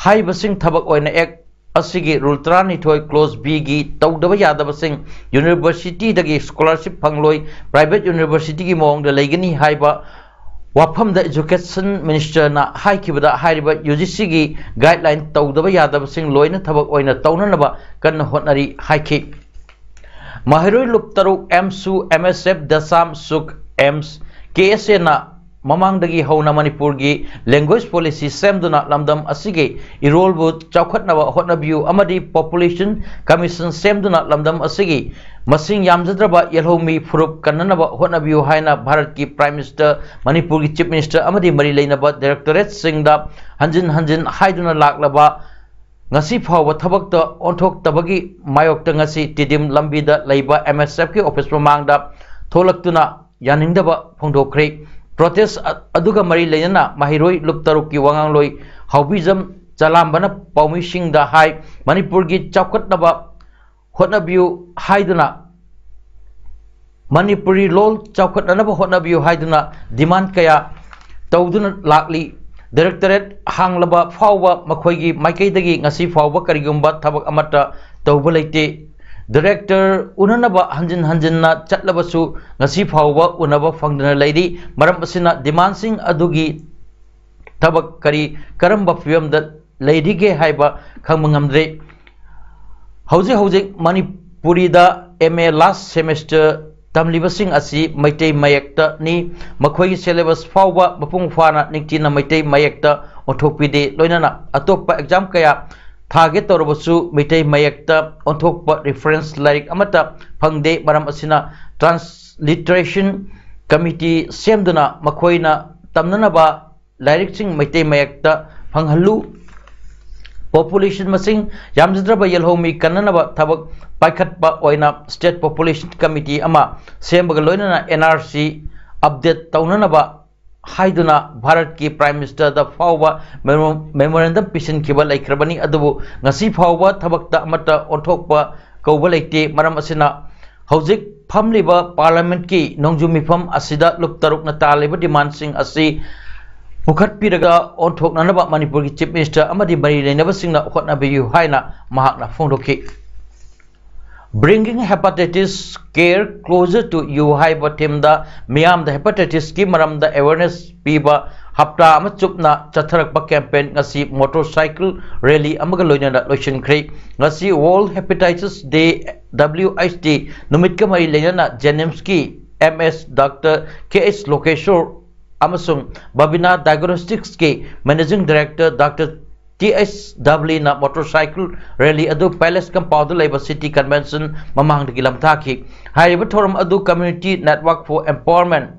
ꯍꯥꯏꯔꯤꯕꯁꯤꯡ ꯊꯕꯛ ꯑꯣꯏꯅ ꯑꯦꯛ ꯑꯁꯤꯒꯤ ꯔꯨꯜ ꯇꯔꯥꯅꯤꯊꯣꯏ ꯀ꯭ꯂꯣꯖ ꯕꯤꯒꯤ ꯇꯧꯗꯕ ꯌꯥꯗꯕꯁꯤꯡ, ꯌꯨꯅꯤꯚꯔꯁꯤꯇꯤꯗꯒꯤ ꯁ꯭ꯀꯣꯂꯔꯁꯤꯞ ꯐꯪꯂꯣꯏ, ꯄ꯭ꯔꯥꯏꯚꯦꯠ ꯌꯨꯅꯤꯚꯔꯁꯤꯇꯤꯒꯤ ꯃꯑꯣꯡꯗ ꯂꯩꯒꯅꯤ ꯍꯥꯏꯕ ꯋꯥꯐꯝꯗ ꯏꯖꯨꯀꯦꯁꯟ ꯃꯤꯅꯤꯁꯇꯔꯅ ꯍꯥꯏꯈꯤꯕꯗ ꯍꯥꯏꯔꯤꯕ ꯌꯨ ꯖꯤ ꯁꯤꯒꯤ ꯒꯥꯏꯗꯂꯥꯏꯟ ꯇꯧꯗꯕ ꯌꯥꯗꯕꯁꯤꯡ ꯂꯣꯏꯅ ꯊꯕꯛ ꯑꯣꯏꯅ ꯇꯧꯅꯅꯕ ꯀꯟꯅ ꯍꯣꯠꯅꯔꯤ ꯍꯥꯏꯈꯤ꯫ ꯃꯍꯩꯔꯣꯏ ꯂꯨꯞ ꯇꯔꯨꯛ ꯑꯦꯝꯁꯨ, ꯑꯦꯝ ꯑꯦꯁ ꯑꯦꯐ, ꯗꯁꯥꯝ, ꯁꯨꯛ, ꯑꯦꯝꯁ, ꯀꯦ ꯑꯦꯁ ꯑꯦꯅ ꯃꯃꯥꯡꯗꯒꯤ ꯍꯧꯅ ꯃꯅꯤꯄꯨꯔꯒꯤ ꯂꯦꯡꯒ꯭ꯋꯦꯖ ꯄꯣꯂꯤꯁꯤ ꯁꯦꯝꯗꯨꯅ ꯂꯝꯗꯝ ꯑꯁꯤꯒꯤ ꯏꯔꯣꯜꯕꯨ ꯆꯥꯎꯈꯠꯅꯕ ꯍꯣꯠꯅꯕꯤꯌꯨ ꯑꯃꯗꯤ ꯄꯣꯄꯨꯂꯦꯁꯟ ꯀꯃꯤꯁꯟ ꯁꯦꯝꯗꯨꯅ ꯂꯝꯗꯝ ꯑꯁꯤꯒꯤ ꯃꯁꯤꯡ ꯌꯥꯝꯖꯗ꯭ꯔꯕ ꯌꯦꯜꯍꯧꯃꯤ ꯐꯨꯔꯨꯞ ꯀꯟꯅꯅꯕ ꯍꯣꯠꯅꯕꯤꯌꯨ ꯍꯥꯏꯅ ꯚꯥꯔꯠꯀꯤ ꯄ꯭ꯔꯥꯏꯝ ꯃꯤꯅꯤꯁꯇꯔ, ꯃꯅꯤꯄꯨꯔꯒꯤ ꯆꯤꯐ ꯃꯤꯅꯤꯁꯇꯔ ꯑꯃꯗꯤ ꯃꯔꯤ ꯂꯩꯅꯕ ꯗꯥꯏꯔꯦꯛꯇꯣꯔꯦꯠꯁꯤꯡꯗ ꯍꯟꯖꯤꯟ ꯍꯟꯖꯤꯟ ꯍꯥꯏꯗꯨꯅ ꯂꯥꯛꯂꯕ ꯉꯁꯤ ꯐꯥꯎꯕ ꯊꯕꯛꯇ ꯑꯣꯟꯊꯣꯛꯇꯕꯒꯤ ꯃꯥꯌꯣꯛꯇ ꯉꯁꯤ ꯇꯤꯗꯤꯝ ꯂꯝꯕꯤꯗ ꯂꯩꯕ ꯑꯦꯝ ꯑꯦꯁ ꯑꯦꯐꯀꯤ ꯑꯣꯐꯤꯁ ꯃꯃꯥꯡꯗ ꯊꯣꯛꯂꯛꯇꯨꯅ ꯌꯥꯅꯤꯡꯗꯕ ꯐꯣꯡꯗꯣꯛꯈ꯭ꯔꯦ꯫ ꯄ꯭ꯔꯣꯇꯦꯁ ꯑ-, ꯑꯗꯨꯒ ꯃꯔꯤ ꯂꯩꯅꯅ ꯃꯍꯩꯔꯣꯏ ꯂꯨꯞ ꯇꯔꯨꯛꯀꯤ ꯋꯥꯉꯥꯡꯂꯣꯏ ꯍꯥꯎꯕꯤꯖꯝ ꯆꯂꯥꯝꯕꯅ ꯄꯥꯎꯃꯤꯁꯤꯡꯗ ꯍꯥꯏ, ꯃꯅꯤꯄꯨꯔꯒꯤ ꯆꯥꯎꯈꯠꯅꯕ ꯍꯣꯠꯅꯕꯤꯌꯨ ꯍꯥꯏꯗꯨꯅ, ꯃꯅꯤꯄꯨꯔꯤ ꯂꯣꯜ ꯆꯥꯎꯈꯠꯅꯅꯕ ꯍꯣꯠꯅꯕꯤꯌꯨ ꯍꯥꯏꯗꯨꯅ ꯗꯤꯃꯥꯟ ꯀꯌꯥ ꯇꯧꯗꯨꯅ ꯂꯥꯛꯂꯤ꯫ ꯗꯥꯏꯔꯦꯛꯇꯣꯔꯦꯠ ꯍꯥꯡꯂꯕ ꯐꯥꯎꯕ ꯃꯈꯣꯏꯒꯤ ꯃꯥꯏꯀꯩꯗꯒꯤ ꯉꯁꯤ ꯐꯥꯎꯕ ꯀꯔꯤꯒꯨꯝꯕ ꯊꯕꯛ ꯑꯃꯠꯇ ꯇꯧꯕ ꯂꯩꯇꯦ꯫ ꯗꯥꯏꯔꯦꯛꯇꯔ ꯎꯅꯅꯕ ꯍꯟꯖꯤꯟ ꯍꯟꯖꯤꯟꯅ ꯆꯠꯂꯕꯁꯨ ꯉꯁꯤ ꯐꯥꯎꯕ ꯎꯅꯕ ꯐꯪꯗꯅ ꯂꯩꯔꯤ꯫ ꯃꯔꯝ ꯑꯁꯤꯅ ꯗꯤꯃꯥꯟꯁꯤꯡ ꯑꯗꯨꯒꯤ ꯊꯕꯛ ꯀꯔꯤ, ꯀꯔꯝꯕ ꯐꯤꯕꯝꯗ ꯂꯩꯔꯤꯒꯦ ꯍꯥꯏꯕ ꯈꯪꯕ ꯉꯝꯗ꯭ꯔꯦ꯫ ꯍꯧꯖꯤꯛ ꯍꯧꯖꯤꯛ ꯃꯅꯤꯄꯨꯔꯤꯗ ꯑꯦꯝ ꯑꯦ ꯂꯥꯁ ꯁꯦꯃꯦꯁꯇꯔ ꯇꯝꯂꯤꯕꯁꯤꯡ ꯑꯁꯤ ꯃꯩꯇꯩ ꯃꯌꯦꯛꯇꯅꯤ꯫ ꯃꯈꯣꯏꯒꯤ syllabus ꯐꯥꯎꯕ ꯃꯄꯨꯡ ꯐꯥꯅ ꯅꯤꯡꯊꯤꯅ ꯃꯩꯇꯩ ꯃꯌꯦꯛꯇ ꯑꯣꯟꯊꯣꯛꯄꯤꯗꯦ꯫ ꯂꯣꯏꯅꯅ ꯑꯇꯣꯞꯄ exam ꯀꯌꯥ ꯊꯥꯒꯦ ꯇꯧꯔꯕꯁꯨ ꯃꯩꯇꯩ ꯃꯌꯦꯛꯇ ꯑꯣꯟꯊꯣꯛꯄ reference ꯂꯥꯏꯔꯤꯛ ꯑꯃꯠꯇ ꯐꯪꯗꯦ꯫ ꯃꯔꯝ ꯑꯁꯤꯅ transliteration committee ꯁꯦꯝꯗꯨꯅ ꯃꯈꯣꯏꯅ ꯇꯝꯅꯅꯕ ꯂꯥꯏꯔꯤꯛꯁꯤꯡ ꯃꯩꯇꯩ ꯃꯌꯦꯛꯇ ꯐꯪꯍꯜꯂꯨ꯫ Population ꯃꯁꯤꯡ ꯌꯥꯝꯖꯗ꯭ꯔꯕ ꯌꯦꯜꯍꯧꯃꯤ ꯀꯟꯅꯅꯕ ꯊꯕꯛ ꯄꯥꯏꯈꯠꯄ ꯑꯣꯏꯅ state population committee ꯑꯃ ꯁꯦꯝꯕꯒ ꯂꯣꯏꯅꯅ N R C update ꯇꯧꯅꯅꯕ ꯍꯥꯏꯗꯨꯅ ꯚꯥꯔꯠꯀꯤ Prime Minister ꯗ ꯐꯥꯎꯕ memo-, memorandum ꯄꯤꯁꯤꯟꯈꯤꯕ ꯂꯩꯈ꯭ꯔꯕꯅꯤ꯫ ꯑꯗꯨꯕꯨ ꯉꯁꯤ ꯐꯥꯎꯕ ꯊꯕꯛꯇ ꯑꯃꯠꯇ ꯑꯣꯟꯊꯣꯛꯄ ꯀꯧꯕ ꯂꯩꯇꯦ꯫ ꯃꯔꯝ ꯑꯁꯤꯅ ꯍꯧꯖꯤꯛ ꯐꯝꯂꯤꯕ Parliament ꯀꯤ ꯅꯣꯡꯖꯨ ꯃꯤꯐꯝ ꯑꯁꯤꯗ ꯂꯨꯞ ꯇꯔꯨꯛꯅ ꯇꯥꯜꯂꯤꯕ demand ꯁꯤꯡ ꯑꯁꯤ ꯄꯨꯈꯠꯄꯤꯔꯒ ꯑꯣꯟꯊꯣꯛꯅꯅꯕ ꯃꯅꯤꯄꯨꯔꯒꯤ Chief Minister ꯑꯃꯗꯤ ꯃꯔꯤ ꯂꯩꯅꯕꯁꯤꯡꯅ ꯍꯣꯠꯅꯕꯤꯌꯨ ꯍꯥꯏꯅ ꯃꯍꯥꯛꯅ ꯐꯣꯡꯗꯣꯛꯈꯤ꯫ Bringing hepatitis care closer to you ꯍꯥꯏꯕ theme ꯗ ꯃꯤꯌꯥꯝꯗ hepatitis ꯀꯤ ꯃꯔꯝꯗ awareness ꯄꯤꯕ ꯍꯞꯇꯥ ꯑꯃ ꯆꯨꯞꯅ ꯆꯠꯊꯔꯛꯄ campaign ꯉꯁꯤ motorcycle rally ꯑꯃꯒ ꯂꯣꯏꯅꯅ ꯂꯣꯏꯁꯤꯟꯈ꯭ꯔꯦ꯫ ꯉꯁꯤ World Hepatitis Day, W H D ꯅꯨꯃꯤꯠꯀ ꯃꯔꯤ ꯂꯩꯅꯅ JNIMS ꯀꯤ M S Doctor K H ꯂꯣꯀꯦꯁꯣꯔ ꯑꯃꯁꯨꯡ Babina Diagnostics ꯀꯤ Managing Director Doctor T H W ꯅ motorcycle rally ꯑꯗꯨ Palace Compound ꯗ ꯂꯩꯕ City Convention ꯃꯃꯥꯡꯗꯒꯤ ꯂꯝꯊꯥꯈꯤ꯫ ꯍꯥꯏꯔꯤꯕ ꯊꯧꯔꯝ ꯑꯗꯨ Community Network for Empowerment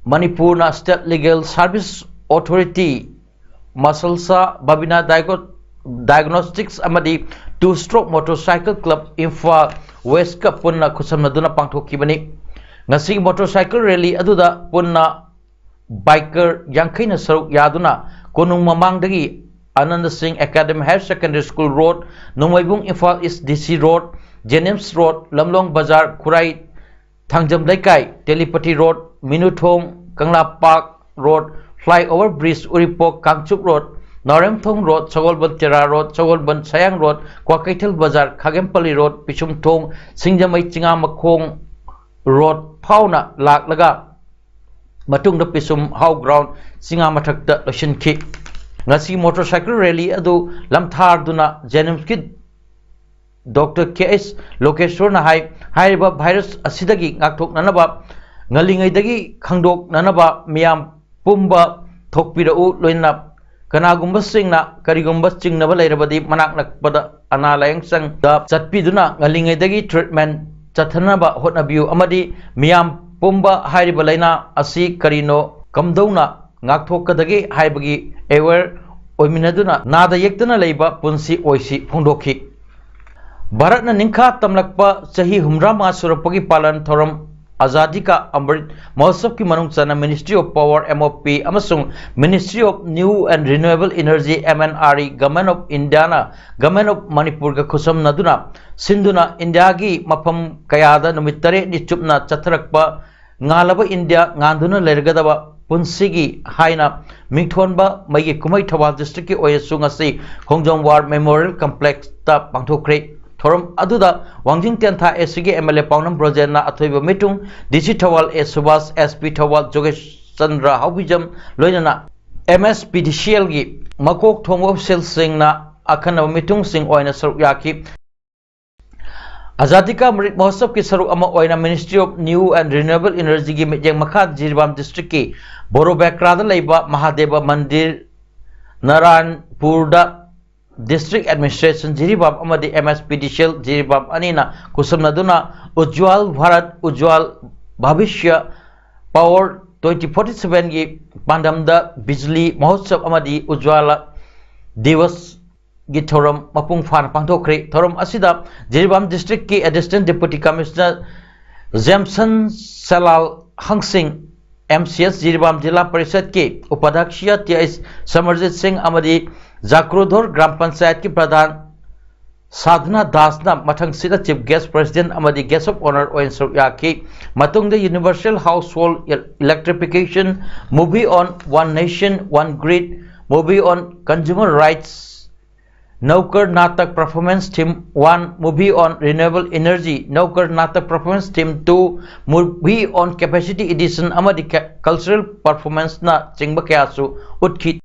ꯃꯅꯤꯄꯨꯔꯅ State Legal Service Authority, ꯃꯁꯜꯁꯥ, Babina Diago-, Diagnostics ꯑꯃꯗꯤ Two Stroke Motorcycle Club Imphal West ꯀ ꯄꯨꯟꯅ ꯈꯨꯠꯁꯝꯅꯗꯨꯅ ꯄꯥꯡꯊꯣꯛꯈꯤꯕꯅꯤ꯫ ꯉꯁꯤꯒꯤ motorcycle rally ꯑꯗꯨꯗ ꯄꯨꯟꯅ biker ꯌꯥꯡꯈꯩꯅ ꯁꯔꯨꯛ ꯌꯥꯗꯨꯅ ꯀꯣꯅꯨꯡ ꯃꯃꯥꯡꯗꯒꯤ ꯑꯅꯟꯗ ꯁꯤꯡ Academy Higher Secondary School Road, ꯅꯣꯡꯃꯩꯕꯨꯡ Imphal East D C Road, JNIMS Road, ꯂꯝꯂꯣꯡ ꯕꯖꯥꯔ, ꯈꯨꯔꯥꯏ ꯊꯥꯡꯖꯝ ꯂꯩꯀꯥꯏ, ꯇꯦꯂꯤꯄꯇꯤ Road, ꯃꯤꯅꯨꯊꯣꯡ, ꯀꯪꯂꯥ Park Road, Flyover Bridge, ꯎꯔꯤꯄꯣꯛ, ꯀꯥꯡꯆꯨꯞ Road, ꯅꯥꯎꯔꯦꯝꯊꯣꯡ Road, ꯁꯒꯣꯜꯕꯟ ꯇꯦꯔꯥ Road, ꯁꯒꯣꯜꯕꯟ ꯁꯌꯥꯡ Road, ꯀ꯭ꯋꯥꯀꯩꯊꯦꯜ ꯕꯖꯥꯔ, ꯈꯥꯒꯦꯝꯄꯜꯂꯤ Road, ꯄꯤꯁꯨꯝꯊꯣꯡ, ꯁꯤꯡꯖꯃꯩ ꯆꯤꯉꯥꯃꯈꯣꯡ Road ꯐꯥꯎꯅ ꯂꯥꯛꯂꯒ ꯃꯇꯨꯡꯗ ꯄꯤꯁꯨꯝ How Ground ꯆꯤꯉꯥꯃꯊꯛꯇ ꯂꯣꯏꯁꯤꯟꯈꯤ꯫ ꯉꯁꯤ motorcycle rally ꯑꯗꯨ ꯂꯝꯊꯥꯔꯗꯨꯅ JNIMS ꯀꯤ ꯗꯣꯛꯇꯔ ꯀꯦ ꯑꯩꯆ ꯂꯣꯀꯦꯁ꯭ꯋꯔꯅ ꯍꯥꯏ, ꯍꯥꯏꯔꯤꯕ ꯚꯥꯏꯔꯁ ꯑꯁꯤꯗꯒꯤ ꯉꯥꯛꯊꯣꯛꯅꯅꯕ, ꯉꯜꯂꯤꯉꯩꯗꯒꯤ ꯈꯪꯗꯣꯛꯅꯅꯕ ꯃꯤꯌꯥꯝ ꯄꯨꯝꯕ ꯊꯣꯛꯄꯤꯔꯛꯎ, ꯂꯣꯏꯅꯅ ꯀꯅꯥꯒꯨꯝꯕꯁꯤꯡꯅ ꯀꯔꯤꯒꯨꯝꯕ ꯆꯤꯡꯅꯕ ꯂꯩꯔꯕꯗꯤ ꯃꯅꯥꯛ ꯅꯛꯄꯗ ꯑꯅꯥ ꯂꯥꯌꯦꯡ ꯁꯪꯗ ꯆꯠꯄꯤꯗꯨꯅ ꯉꯜꯂꯤꯉꯩꯗꯒꯤ ꯇ꯭ꯔꯤꯠꯃꯦꯟ ꯆꯠꯊꯅꯕ ꯍꯣꯠꯅꯕꯤꯌꯨ ꯑꯃꯗꯤ ꯃꯤꯌꯥꯝ ꯄꯨꯝꯕ ꯍꯥꯏꯔꯤꯕ ꯂꯥꯏꯅꯥ ꯑꯁꯤ ꯀꯔꯤꯅꯣ, ꯀꯝꯗꯧꯅ ꯉꯥꯛꯊꯣꯛꯀꯗꯒꯦ ꯍꯥꯏꯕꯒꯤ ꯑꯦꯋꯦꯌꯔ ꯑꯣꯏꯃꯤꯟꯅꯗꯨꯅ ꯅꯥꯗ ꯌꯦꯛꯇꯅ ꯂꯩꯕ ꯄꯨꯟꯁꯤ ꯑꯣꯏꯁꯤ ꯐꯣꯡꯗꯣꯛꯈꯤ꯫ ꯚꯥꯔꯠꯅ ꯅꯤꯡꯈꯥ ꯇꯝꯂꯛꯄ ꯆꯍꯤ ꯍꯨꯝꯗ꯭ꯔꯥ ꯃꯉꯥ ꯁꯨꯔꯛꯄꯒꯤ ꯄꯥꯂꯟ ꯊꯧꯔꯝ ꯑꯖꯥꯗꯤ ꯀꯥ ꯑꯃ꯭ꯔꯤꯠ ꯃꯍꯣꯠꯁꯕꯀꯤ ꯃꯅꯨꯡ ꯆꯟꯅ Ministry of Power, M O P, ꯑꯃꯁꯨꯡ Ministry of New and Renewable Energy, M N R E, Government of Indiaꯅ Government of ꯃꯅꯤꯄꯨꯔꯒ ꯈꯨꯠꯁꯝꯅꯗꯨꯅ ꯁꯤꯟꯗꯨꯅ ꯏꯟꯗꯤꯌꯥꯒꯤ ꯃꯐꯝ ꯀꯌꯥꯗ ꯅꯨꯃꯤꯠ ꯇꯔꯦꯠꯅꯤ ꯆꯨꯞꯅ ꯆꯠꯊꯔꯛꯄ ꯉꯥꯜꯂꯕ ꯏꯟꯗꯤꯌꯥ ꯉꯥꯟꯗꯨꯅ ꯂꯩꯔꯒꯗꯕ ꯄꯨꯟꯁꯤꯒꯤ ꯍꯥꯏꯅ ꯃꯤꯡꯊꯣꯟꯕ ꯃꯩꯒꯤ ꯀꯨꯝꯍꯩ ꯊꯧꯕꯥꯜ ꯗꯤꯁꯇ꯭ꯔꯤꯛꯀꯤ ꯑꯣꯏꯅꯁꯨ ꯉꯁꯤ ꯈꯣꯡꯖꯣꯝ ꯋꯥꯔ ꯃꯦꯃꯣꯔꯤꯌꯦꯜ ꯀꯝꯄ꯭ꯂꯦꯛꯁꯇ ꯄꯥꯡꯊꯣꯛꯈ꯭ꯔꯦ꯫ ꯊꯧꯔꯝ ꯑꯗꯨꯗ ꯋꯥꯡꯖꯤꯡ ꯇꯦꯟꯊꯥ ꯑꯦ ꯁꯤꯒꯤ ꯑꯦꯝ ꯑꯦꯜ ꯑꯦ ꯄꯥꯎꯅꯝ ꯕ꯭ꯔꯣꯖꯦꯟꯅ ꯑꯊꯣꯏꯕ ꯃꯤꯇꯨꯡ, ꯗꯤ ꯁꯤ ꯊꯧꯕꯥꯜ ꯑꯦ ꯁꯨꯕꯥꯁ, ꯑꯦꯁ ꯄꯤ ꯊꯧꯕꯥꯜ ꯖꯣꯒꯦꯁ ꯆꯟꯗ꯭ꯔ ꯍꯥꯎꯕꯤꯖꯝ, ꯂꯣꯏꯅꯅ ꯑꯦꯝ ꯑꯦꯁ ꯄꯤ ꯗꯤ ꯁꯤ ꯑꯦꯜꯒꯤ ꯃꯀꯣꯛ ꯊꯣꯡꯕ ꯑꯣꯐꯤꯁꯦꯜꯁꯤꯡꯅ ꯑꯈꯟꯅꯕ ꯃꯤꯇꯨꯡꯁꯤꯡ ꯑꯣꯏꯅ ꯁꯔꯨꯛ ꯌꯥꯈꯤ꯫ ꯑꯖꯥꯗꯤ ꯀꯥ ꯑꯃ꯭ꯔꯤꯠ ꯃꯍꯣꯠꯁꯕꯀꯤ ꯁꯔꯨꯛ ꯑꯃ ꯑꯣꯏꯅ Ministry of New and Renewable Energyꯒꯤ ꯃꯤꯠꯌꯦꯡ ꯃꯈꯥ ꯖꯤꯔꯤꯕꯥꯝ ꯗꯤꯁꯇ꯭ꯔꯤꯛꯀꯤ ꯕꯣꯔꯣꯕꯦꯀ꯭ꯔꯥꯗ ꯂꯩꯕ ꯃꯍꯥꯗꯦꯕ ꯃꯟꯗꯤꯔ, ꯅꯔꯥꯟꯄꯨꯔꯗ District Administration ꯖꯤꯔꯤꯕꯥꯝ ꯑꯃꯗꯤ M S P D C L Jiribam ꯑꯅꯤꯅ ꯈꯨꯠꯁꯝꯅꯗꯨꯅ ꯎꯖ꯭ꯋꯥꯜ ꯚꯥꯔꯠ ꯎꯖ꯭ꯋꯥꯜ ꯚꯥꯕꯤꯁ꯭ꯌ Power twenty forty sevenꯒꯤ ꯄꯥꯟꯗꯝꯗ ꯕꯤꯖꯂꯤ ꯃꯍꯣꯠꯁꯕ ꯑꯃꯗꯤ ꯎꯖ꯭ꯋꯥꯂꯥ ꯗꯤꯋꯁ ꯒꯤ ꯊꯧꯔꯝ ꯃꯄꯨꯡ ꯐꯥꯅ ꯄꯥꯡꯊꯣꯛꯈ꯭ꯔꯦ꯫ ꯊꯧꯔꯝ ꯑꯁꯤꯗ ꯖꯤꯔꯤꯕꯥꯝ ꯗꯤꯁꯇ꯭ꯔꯤꯛꯀꯤ additional deputy commissioner Jamson Salal ꯍꯪꯁꯤꯡ, M C S Jiribam Zila ꯄꯔꯤꯁꯠꯀꯤ ꯎꯄꯥꯙ꯭ꯌꯛꯁ ꯇꯤ ꯑꯩꯆ ꯁꯃꯔꯖꯤꯠ ꯁꯤꯡ ꯑꯃꯗꯤ ꯖꯥꯀ꯭ꯔꯨꯙꯣꯔ ꯒ꯭ꯔꯥꯝ ꯄꯟꯆꯥꯌꯠꯀꯤ ꯄ꯭ꯔꯙꯥꯟ ꯁꯥꯙꯅꯥ ꯗꯥꯁꯅ ꯃꯊꯪꯁꯤꯗ ꯆꯤꯐ ꯒꯦꯁ, ꯄ꯭ꯔꯦꯁꯤꯗꯦꯟꯠ ꯑꯃꯗꯤ ꯒꯦꯁ ꯑꯣꯐ ꯑꯣꯅꯔ ꯑꯣꯏꯅ ꯁꯔꯨꯛ ꯌꯥꯈꯤ꯫ ꯃꯇꯨꯡꯗ Universal Household Electrification, Movie on One Nation, One Grid, Movie on Consumer Rights, Nukkad Natak Performance Theme one, Movie on Renewable Energy, Nukkad Natak Performance Theme two, Movie on Capacity Addition ꯑꯃꯗꯤ ꯀ-, Cultural Performanceꯅ ꯆꯤꯡꯕ ꯀꯌꯥꯁꯨ ꯎꯠꯈꯤ꯫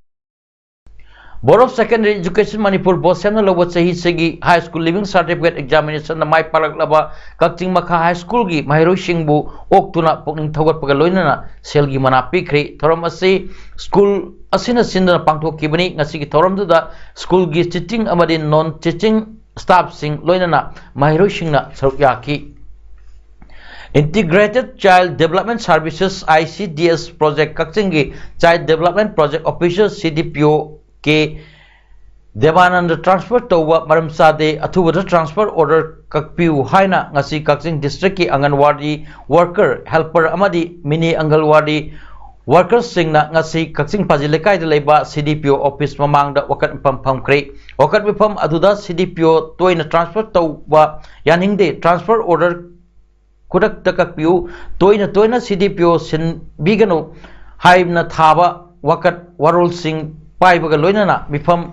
Board of Secondary Education Manipur, BOSEM ꯅ ꯂꯧꯕ ꯆꯍꯤꯁꯤꯒꯤ High School Leaving Certificate Examination ꯗ ꯃꯥꯏ ꯄꯥꯛꯂꯛꯂꯕ ꯀꯛꯆꯤꯡ ꯃꯈꯥ High School ꯒꯤ ꯃꯍꯩꯔꯣꯏꯁꯤꯡꯕꯨ ꯑꯣꯛꯇꯨꯅ ꯄꯨꯛꯅꯤꯡ ꯊꯧꯒꯠꯄꯒ ꯂꯣꯏꯅꯅ ꯁꯦꯜꯒꯤ ꯃꯅꯥ ꯄꯤꯈ꯭ꯔꯦ꯫ ꯊꯧꯔꯝ ꯑꯁꯤ school ꯑꯁꯤꯅ ꯁꯤꯟꯗꯨꯅ ꯄꯥꯡꯊꯣꯛꯈꯤꯕꯅꯤ꯫ ꯉꯁꯤꯒꯤ ꯊꯧꯔꯝꯗꯨꯗ school ꯒꯤ teaching ꯑꯃꯗꯤ non teaching staff ꯁꯤꯡ ꯂꯣꯏꯅꯅ ꯃꯍꯩꯔꯣꯏꯁꯤꯡꯅ ꯁꯔꯨꯛ ꯌꯥꯈꯤ꯫ Integrated Child Development Services, I C D S Project, ꯀꯛꯆꯤꯡꯒꯤ Child Development Project Officer, C D P O K ꯗꯦꯕꯥꯅꯟꯗ transfer ꯇꯧꯕ ꯃꯔꯝ ꯆꯥꯗꯦ, ꯑꯊꯨꯕꯗ transfer order ꯀꯛꯄꯤꯌꯨ ꯍꯥꯏꯅ ꯉꯁꯤ ꯀꯛꯆꯤꯡ district ꯀꯤ ꯑꯪꯒꯟꯋꯥꯗꯤ worker, helper ꯑꯃꯗꯤ mini ꯑꯪꯒꯟꯋꯥꯗꯤ worker ꯁꯤꯡꯅ ꯉꯁꯤ ꯀꯛꯆꯤꯡ ꯄꯥꯖꯤ ꯂꯩꯀꯥꯏꯗ ꯂꯩꯕ C D P O office ꯃꯃꯥꯡꯗ ꯋꯥꯀꯠ ꯃꯤꯐꯝ ꯐꯝꯈ꯭ꯔꯦ꯫ ꯋꯥꯀꯠ ꯃꯤꯐꯝ ꯑꯗꯨꯗ C D P O ꯇꯣꯏꯅ transfer ꯇꯧꯕ ꯌꯥꯅꯤꯡꯗꯦ, transfer order ꯈꯨꯗꯛꯇ ꯀꯛꯄꯤꯌꯨ, ꯇꯣꯏꯅ ꯇꯣꯏꯅ C D P O ꯁꯤꯟꯕꯤꯒꯅꯨ ꯍꯥꯏꯅ ꯊꯥꯕ ꯋꯥꯀꯠ ꯋꯥꯔꯣꯜꯁꯤꯡ ꯄꯥꯏꯕꯒ ꯂꯣꯏꯅꯅ ꯃꯤꯐꯝ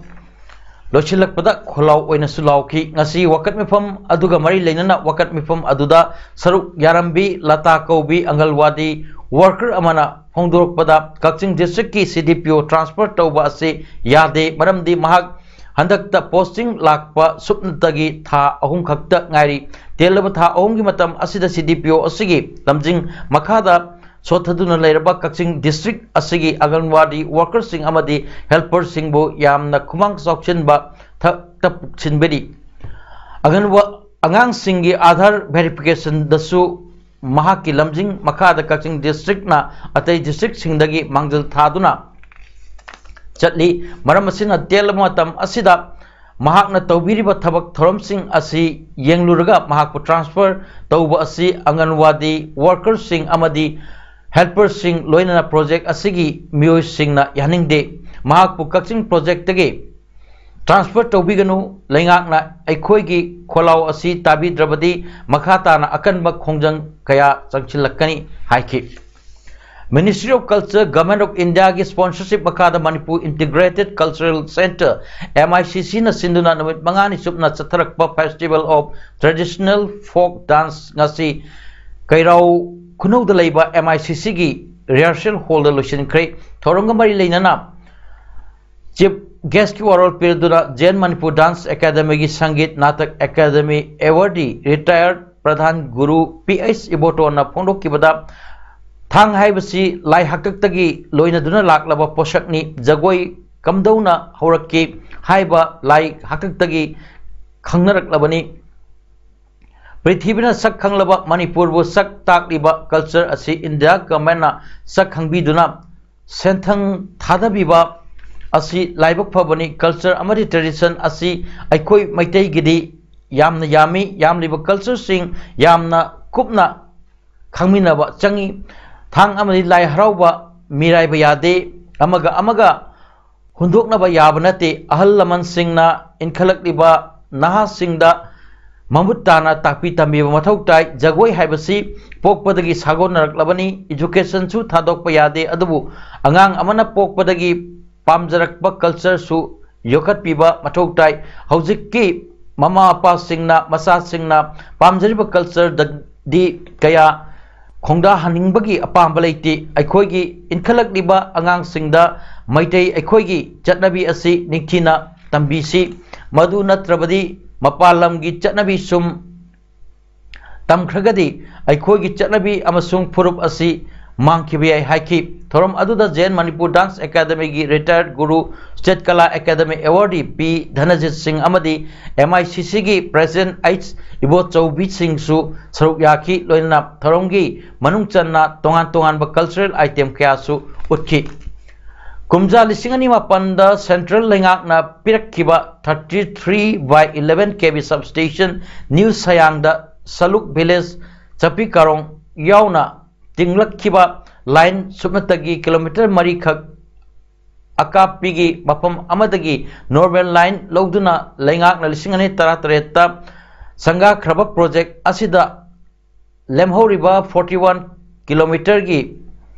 ꯂꯣꯏꯁꯤꯜꯂꯛꯄꯗ ꯈꯣꯜꯂꯥꯎ ꯑꯣꯏꯅꯁꯨ ꯂꯥꯎꯈꯤ꯫ ꯉꯁꯤ ꯋꯥꯀꯠ ꯃꯤꯐꯝ ꯑꯗꯨꯒ ꯃꯔꯤ ꯂꯩꯅꯅ ꯋꯥꯀꯠ ꯃꯤꯐꯝ ꯑꯗꯨꯗ ꯁꯔꯨꯛ ꯌꯥꯔꯝꯕꯤ ꯂꯇꯥ ꯀꯧꯕꯤ ꯑꯪꯒꯜꯋꯥꯗꯤ worker ꯑꯃꯅ ꯐꯣꯡꯗꯣꯔꯛꯄꯗ, ꯀꯛꯆꯤꯡ district ꯀꯤ C D P O transfer ꯇꯧꯕ ꯑꯁꯤ ꯌꯥꯗꯦ, ꯃꯔꯝꯗꯤ ꯃꯍꯥꯛ ꯍꯟꯗꯛꯇ posting ꯂꯥꯛꯄ ꯁꯨꯞꯅꯇꯒꯤ ꯊꯥ ꯑꯍꯨꯝ ꯈꯛꯇ ꯉꯥꯏꯔꯤ꯫ ꯇꯦꯜꯂꯕ ꯊꯥ ꯑꯍꯨꯝꯒꯤ ꯃꯇꯝ ꯑꯁꯤꯗ C D P O ꯑꯁꯤꯒꯤ ꯂꯝꯖꯤꯡ ꯃꯈꯥꯗ ꯁꯣꯠꯊꯗꯨꯅ ꯂꯩꯔꯕ ꯀꯛꯆꯤꯡ district ꯑꯁꯤꯒꯤ ꯑꯪꯒꯟꯋꯥꯗꯤ worker ꯁꯤꯡ ꯑꯃꯗꯤ helper ꯁꯤꯡꯕꯨ ꯌꯥꯝꯅ ꯈꯨꯃꯥꯡ ꯆꯥꯎꯁꯤꯟꯕ ꯊꯕꯛꯇ ꯄꯨꯁꯤꯟꯕꯤꯔꯤ꯫ ꯑꯪꯒꯟꯋꯥ-, ꯑꯉꯥꯡꯁꯤꯡꯒꯤ Aadhaar verification ꯗꯁꯨ ꯃꯍꯥꯛꯀꯤ ꯂꯝꯖꯤꯡ ꯃꯈꯥꯗ ꯀꯛꯆꯤꯡ district ꯅ ꯑꯇꯩ district ꯁꯤꯡꯗꯒꯤ ꯃꯥꯡꯖꯤꯜ ꯊꯥꯗꯨꯅ ꯆꯠꯂꯤ꯫ ꯃꯔꯝ ꯑꯁꯤꯅ, ꯇꯦꯜꯂꯕ ꯃꯇꯝ ꯑꯁꯤꯗ ꯃꯍꯥꯛꯅ ꯇꯧꯕꯤꯔꯤꯕ ꯊꯕꯛ ꯊꯧꯔꯝꯁꯤꯡ ꯑꯁꯤ ꯌꯦꯡꯂꯨꯔꯒ ꯃꯍꯥꯛꯄꯨ transfer ꯇꯧꯕ ꯑꯁꯤ ꯑꯪꯒꯟꯋꯥꯗꯤ worker ꯁꯤꯡ ꯑꯃꯗꯤ helper ꯁꯤꯡ ꯂꯣꯏꯅꯅ project ꯑꯁꯤꯒꯤ ꯃꯤꯑꯣꯏꯁꯤꯡꯅ ꯌꯥꯅꯤꯡꯗꯦ꯫ ꯃꯍꯥꯛꯄꯨ ꯀꯛꯆꯤꯡ project ꯇꯒꯤ transfer ꯇꯧꯕꯤꯒꯅꯨ꯫ ꯂꯩꯉꯥꯛꯅ ꯑꯩꯈꯣꯏꯒꯤ ꯈꯣꯜꯂꯥꯎ ꯑꯁꯤ ꯇꯥꯕꯤꯗ꯭ꯔꯕꯗꯤ ꯃꯈꯥ ꯇꯥꯅ ꯑꯀꯟꯕ ꯈꯣꯡꯖꯪ ꯀꯌꯥ ꯆꯪꯁꯤꯜꯂꯛꯀꯅꯤ ꯍꯥꯏꯈꯤ꯫ Ministry of Culture, Government of India ꯒꯤ sponsorship ꯃꯈꯥꯗ Manipur Integrated Cultural Centre, M I C C ꯅ ꯁꯤꯟꯗꯨꯅ ꯅꯨꯃꯤꯠ ꯃꯉꯥꯅꯤ ꯆꯨꯞꯅ ꯆꯠꯊꯔꯛꯄ Festival of Traditional Folk Dance ꯉꯁꯤ ꯀꯩꯔꯥꯎ ꯈꯨꯅꯧꯗ ꯂꯩꯕ M I C C ꯒꯤ rehearsal hall ꯗ ꯂꯣꯏꯁꯤꯟꯈ꯭ꯔꯦ꯫ ꯊꯧꯔꯝꯒ ꯃꯔꯤ ꯂꯩꯅꯅ Chief ꯒꯦꯁꯀꯤ ꯋꯥꯔꯣꯜ ꯄꯤꯔꯗꯨꯅ ꯖꯦꯟ Manipur dance ꯑꯦꯀꯥꯗꯃꯤꯒꯤ Sangeet Natak academy ꯑꯦꯋꯥꯔꯗꯤ retire ꯄ꯭ꯔꯙꯥꯟ ꯒꯨꯔꯨ ꯄꯤ ꯑꯩꯆ ꯏꯕꯣꯇꯣꯅ ꯐꯣꯡꯗꯣꯛꯈꯤꯕꯗ, ꯊꯥꯡ ꯍꯥꯏꯕꯁꯤ ꯂꯥꯏ ꯍꯥꯛꯇꯛꯇꯒꯤ ꯂꯣꯏꯅꯗꯨꯅ ꯂꯥꯛꯂꯕ ꯄꯣꯠꯁꯛꯅꯤ꯫ ꯖꯒꯣꯏ ꯀꯝꯗꯧꯅ ꯍꯧꯔꯛꯈꯤ ꯍꯥꯏꯕ ꯂꯥꯏ ꯍꯥꯛꯇꯛꯇꯒꯤ ꯈꯪꯅꯔꯛꯂꯕꯅꯤ꯫ ꯄ꯭ꯔꯤꯊꯤꯕꯤꯅ ꯁꯛ ꯈꯪꯂꯕ ꯃꯅꯤꯄꯨꯔꯕꯨ ꯁꯛ ꯇꯥꯛꯂꯤꯕ ꯀꯜꯆꯔ ꯑꯁꯤ ꯏꯟꯗꯤꯌꯥ ꯒꯚꯔꯟꯃꯦꯟꯅ ꯁꯛ ꯈꯪꯕꯤꯗꯨꯅ ꯁꯦꯟꯊꯪ ꯊꯥꯗꯕꯤꯕ ꯑꯁꯤ ꯂꯥꯏꯕꯛ ꯐꯕꯅꯤ꯫ ꯀꯜꯆꯔ ꯑꯃꯗꯤ ꯇ꯭ꯔꯦꯗꯤꯁꯟ ꯑꯁꯤ ꯑꯩꯈꯣꯏ ꯃꯩꯇꯩꯒꯤꯗꯤ ꯌꯥꯝꯅ ꯌꯥꯝꯃꯤ꯫ ꯌꯥꯝꯂꯤꯕ ꯀꯜꯆꯔꯁꯤꯡ ꯌꯥꯝꯅ ꯀꯨꯞꯅ ꯈꯪꯃꯤꯟꯅꯕ ꯆꯪꯏ꯫ ꯊꯥꯡ ꯑꯃꯗꯤ ꯂꯥꯏ ꯍꯔꯥꯎꯕ ꯃꯤꯔꯥꯏꯕ ꯌꯥꯗꯦ꯫ ꯑꯃꯒ ꯑꯃꯒ ꯍꯨꯟꯗꯣꯛꯅꯕ ꯌꯥꯕ ꯅꯠꯇꯦ꯫ ꯑꯍꯜ ꯂꯃꯟꯁꯤꯡꯅ ꯏꯟꯈꯠꯂꯛꯂꯤꯕ ꯅꯍꯥꯁꯤꯡꯗ ꯃꯃꯨꯠ ꯇꯥꯅ ꯇꯥꯛꯄꯤ ꯇꯝꯕꯤꯕ ꯃꯊꯧ ꯇꯥꯏ꯫ ꯖꯒꯣꯏ ꯍꯥꯏꯕꯁꯤ ꯄꯣꯛꯄꯗꯒꯤ ꯁꯥꯒꯣꯟꯅꯔꯛꯂꯕꯅꯤ꯫ ꯏꯖꯨꯀꯦꯁꯟꯁꯨ ꯊꯥꯗꯣꯛꯄ ꯌꯥꯗꯦ, ꯑꯗꯨꯕꯨ ꯑꯉꯥꯡ ꯑꯃꯅ ꯄꯣꯛꯄꯗꯒꯤ ꯄꯥꯝꯖꯔꯛꯄ ꯀꯜꯆꯔꯁꯨ ꯌꯣꯛꯈꯠꯄꯤꯕ ꯃꯊꯧ ꯇꯥꯏ꯫ ꯍꯧꯖꯤꯛꯀꯤ ꯃꯃꯥ ꯃꯄꯥꯁꯤꯡꯅ ꯃꯆꯥꯁꯤꯡꯅ ꯄꯥꯝꯖꯔꯤꯕ ꯀꯜꯆꯔꯗꯗꯤ ꯀꯌꯥ ꯈꯣꯡꯗꯥꯍꯟꯅꯤꯡꯕꯒꯤ ꯑꯄꯥꯝꯕ ꯂꯩꯇꯦ꯫ ꯑꯩꯈꯣꯏꯒꯤ ꯏꯟꯈꯠꯂꯛꯂꯤꯕ ꯑꯉꯥꯡꯁꯤꯡꯗ ꯃꯩꯇꯩ ꯑꯩꯈꯣꯏꯒꯤ ꯆꯠꯅꯕꯤ ꯑꯁꯤ ꯅꯤꯡꯊꯤꯅ ꯇꯝꯕꯤꯁꯤ꯫ ꯃꯗꯨ ꯅꯠꯇ꯭ꯔꯕꯗꯤ ꯃꯄꯥꯟ ꯂꯝꯒꯤ ꯆꯠꯅꯕꯤ ꯁꯨꯝ ꯇꯝꯈ꯭ꯔꯒꯗꯤ ꯑꯩꯈꯣꯏꯒꯤ ꯆꯠꯅꯕꯤ ꯑꯃꯁꯨꯡ ꯐꯨꯔꯨꯞ ꯑꯁꯤ ꯃꯥꯡꯈꯤꯕ ꯌꯥꯏ ꯍꯥꯏꯈꯤ꯫ ꯊꯧꯔꯝ ꯑꯗꯨꯗ ꯖꯦꯟ ꯃꯅꯤꯄꯨꯔ ꯗꯥꯟꯁ ꯑꯦꯀꯥꯗꯃꯤꯒꯤ ꯔꯤꯇꯥꯌꯔ ꯒꯨꯔꯨ, ꯁ꯭ꯇꯦꯠ ꯀꯂꯥ ꯑꯦꯀꯥꯗꯃꯤ ꯑꯦꯋꯥꯔꯗꯤ ꯄꯤ ꯙꯅꯖꯤꯠ ꯁꯤꯡ ꯑꯃꯗꯤ ꯑꯦꯝ ꯑꯥꯏ ꯁꯤ ꯁꯤꯒꯤ ꯄ꯭ꯔꯦꯁꯤꯗꯦꯟꯠ ꯑꯩꯆ ꯏꯕꯣꯆꯧꯕꯤ ꯁꯤꯡꯁꯨ ꯁꯔꯨꯛ ꯌꯥꯈꯤ꯫ ꯂꯣꯏꯅꯅ ꯊꯧꯔꯝꯒꯤ ꯃꯅꯨꯡ ꯆꯟꯅ ꯇꯣꯉꯥꯟ ꯇꯣꯉꯥꯟꯕ ꯀꯜꯆꯔꯦꯜ ꯑꯥꯏꯇꯦꯝ ꯀꯌꯥꯁꯨ ꯎꯠꯈꯤ꯫ ꯀꯨꯝꯖꯥ ꯂꯤꯁꯤꯡ ꯑꯅꯤ ꯃꯥꯄꯟꯗ ꯁꯦꯟꯇ꯭ꯔꯦꯜ ꯂꯩꯉꯥꯛꯅ ꯄꯤꯔꯛꯈꯤꯕ thirty three by eleven K V substation new ꯁꯌꯥꯡꯗ ꯁꯂꯨꯛ ꯚꯤꯂꯦꯖ ꯆꯄꯤ ꯀꯥꯔꯣꯡ ꯌꯥꯎꯅ ꯇꯤꯡꯂꯛꯈꯤꯕ ꯂꯥꯏꯟ ꯁꯨꯞꯅꯇꯒꯤ ꯀꯤꯂꯣꯃꯤꯇꯔ ꯃꯔꯤꯈꯛ ꯑꯀꯥꯞꯄꯤꯒꯤ ꯃꯐꯝ ꯑꯃꯗꯒꯤ ꯅꯣꯔꯃꯦꯜ ꯂꯥꯏꯟ ꯂꯧꯗꯨꯅ ꯂꯩꯉꯥꯛꯅ ꯂꯤꯁꯤꯡ ꯑꯅꯤ ꯇꯔꯥꯇꯔꯦꯠꯇ ꯁꯪꯒꯥꯈ꯭ꯔꯕ ꯄ꯭ꯔꯣꯖꯦꯛ ꯑꯁꯤꯗ ꯂꯦꯝꯍꯧꯔꯤꯕ forty one ꯀꯤꯂꯣꯃꯤꯇꯔꯒꯤ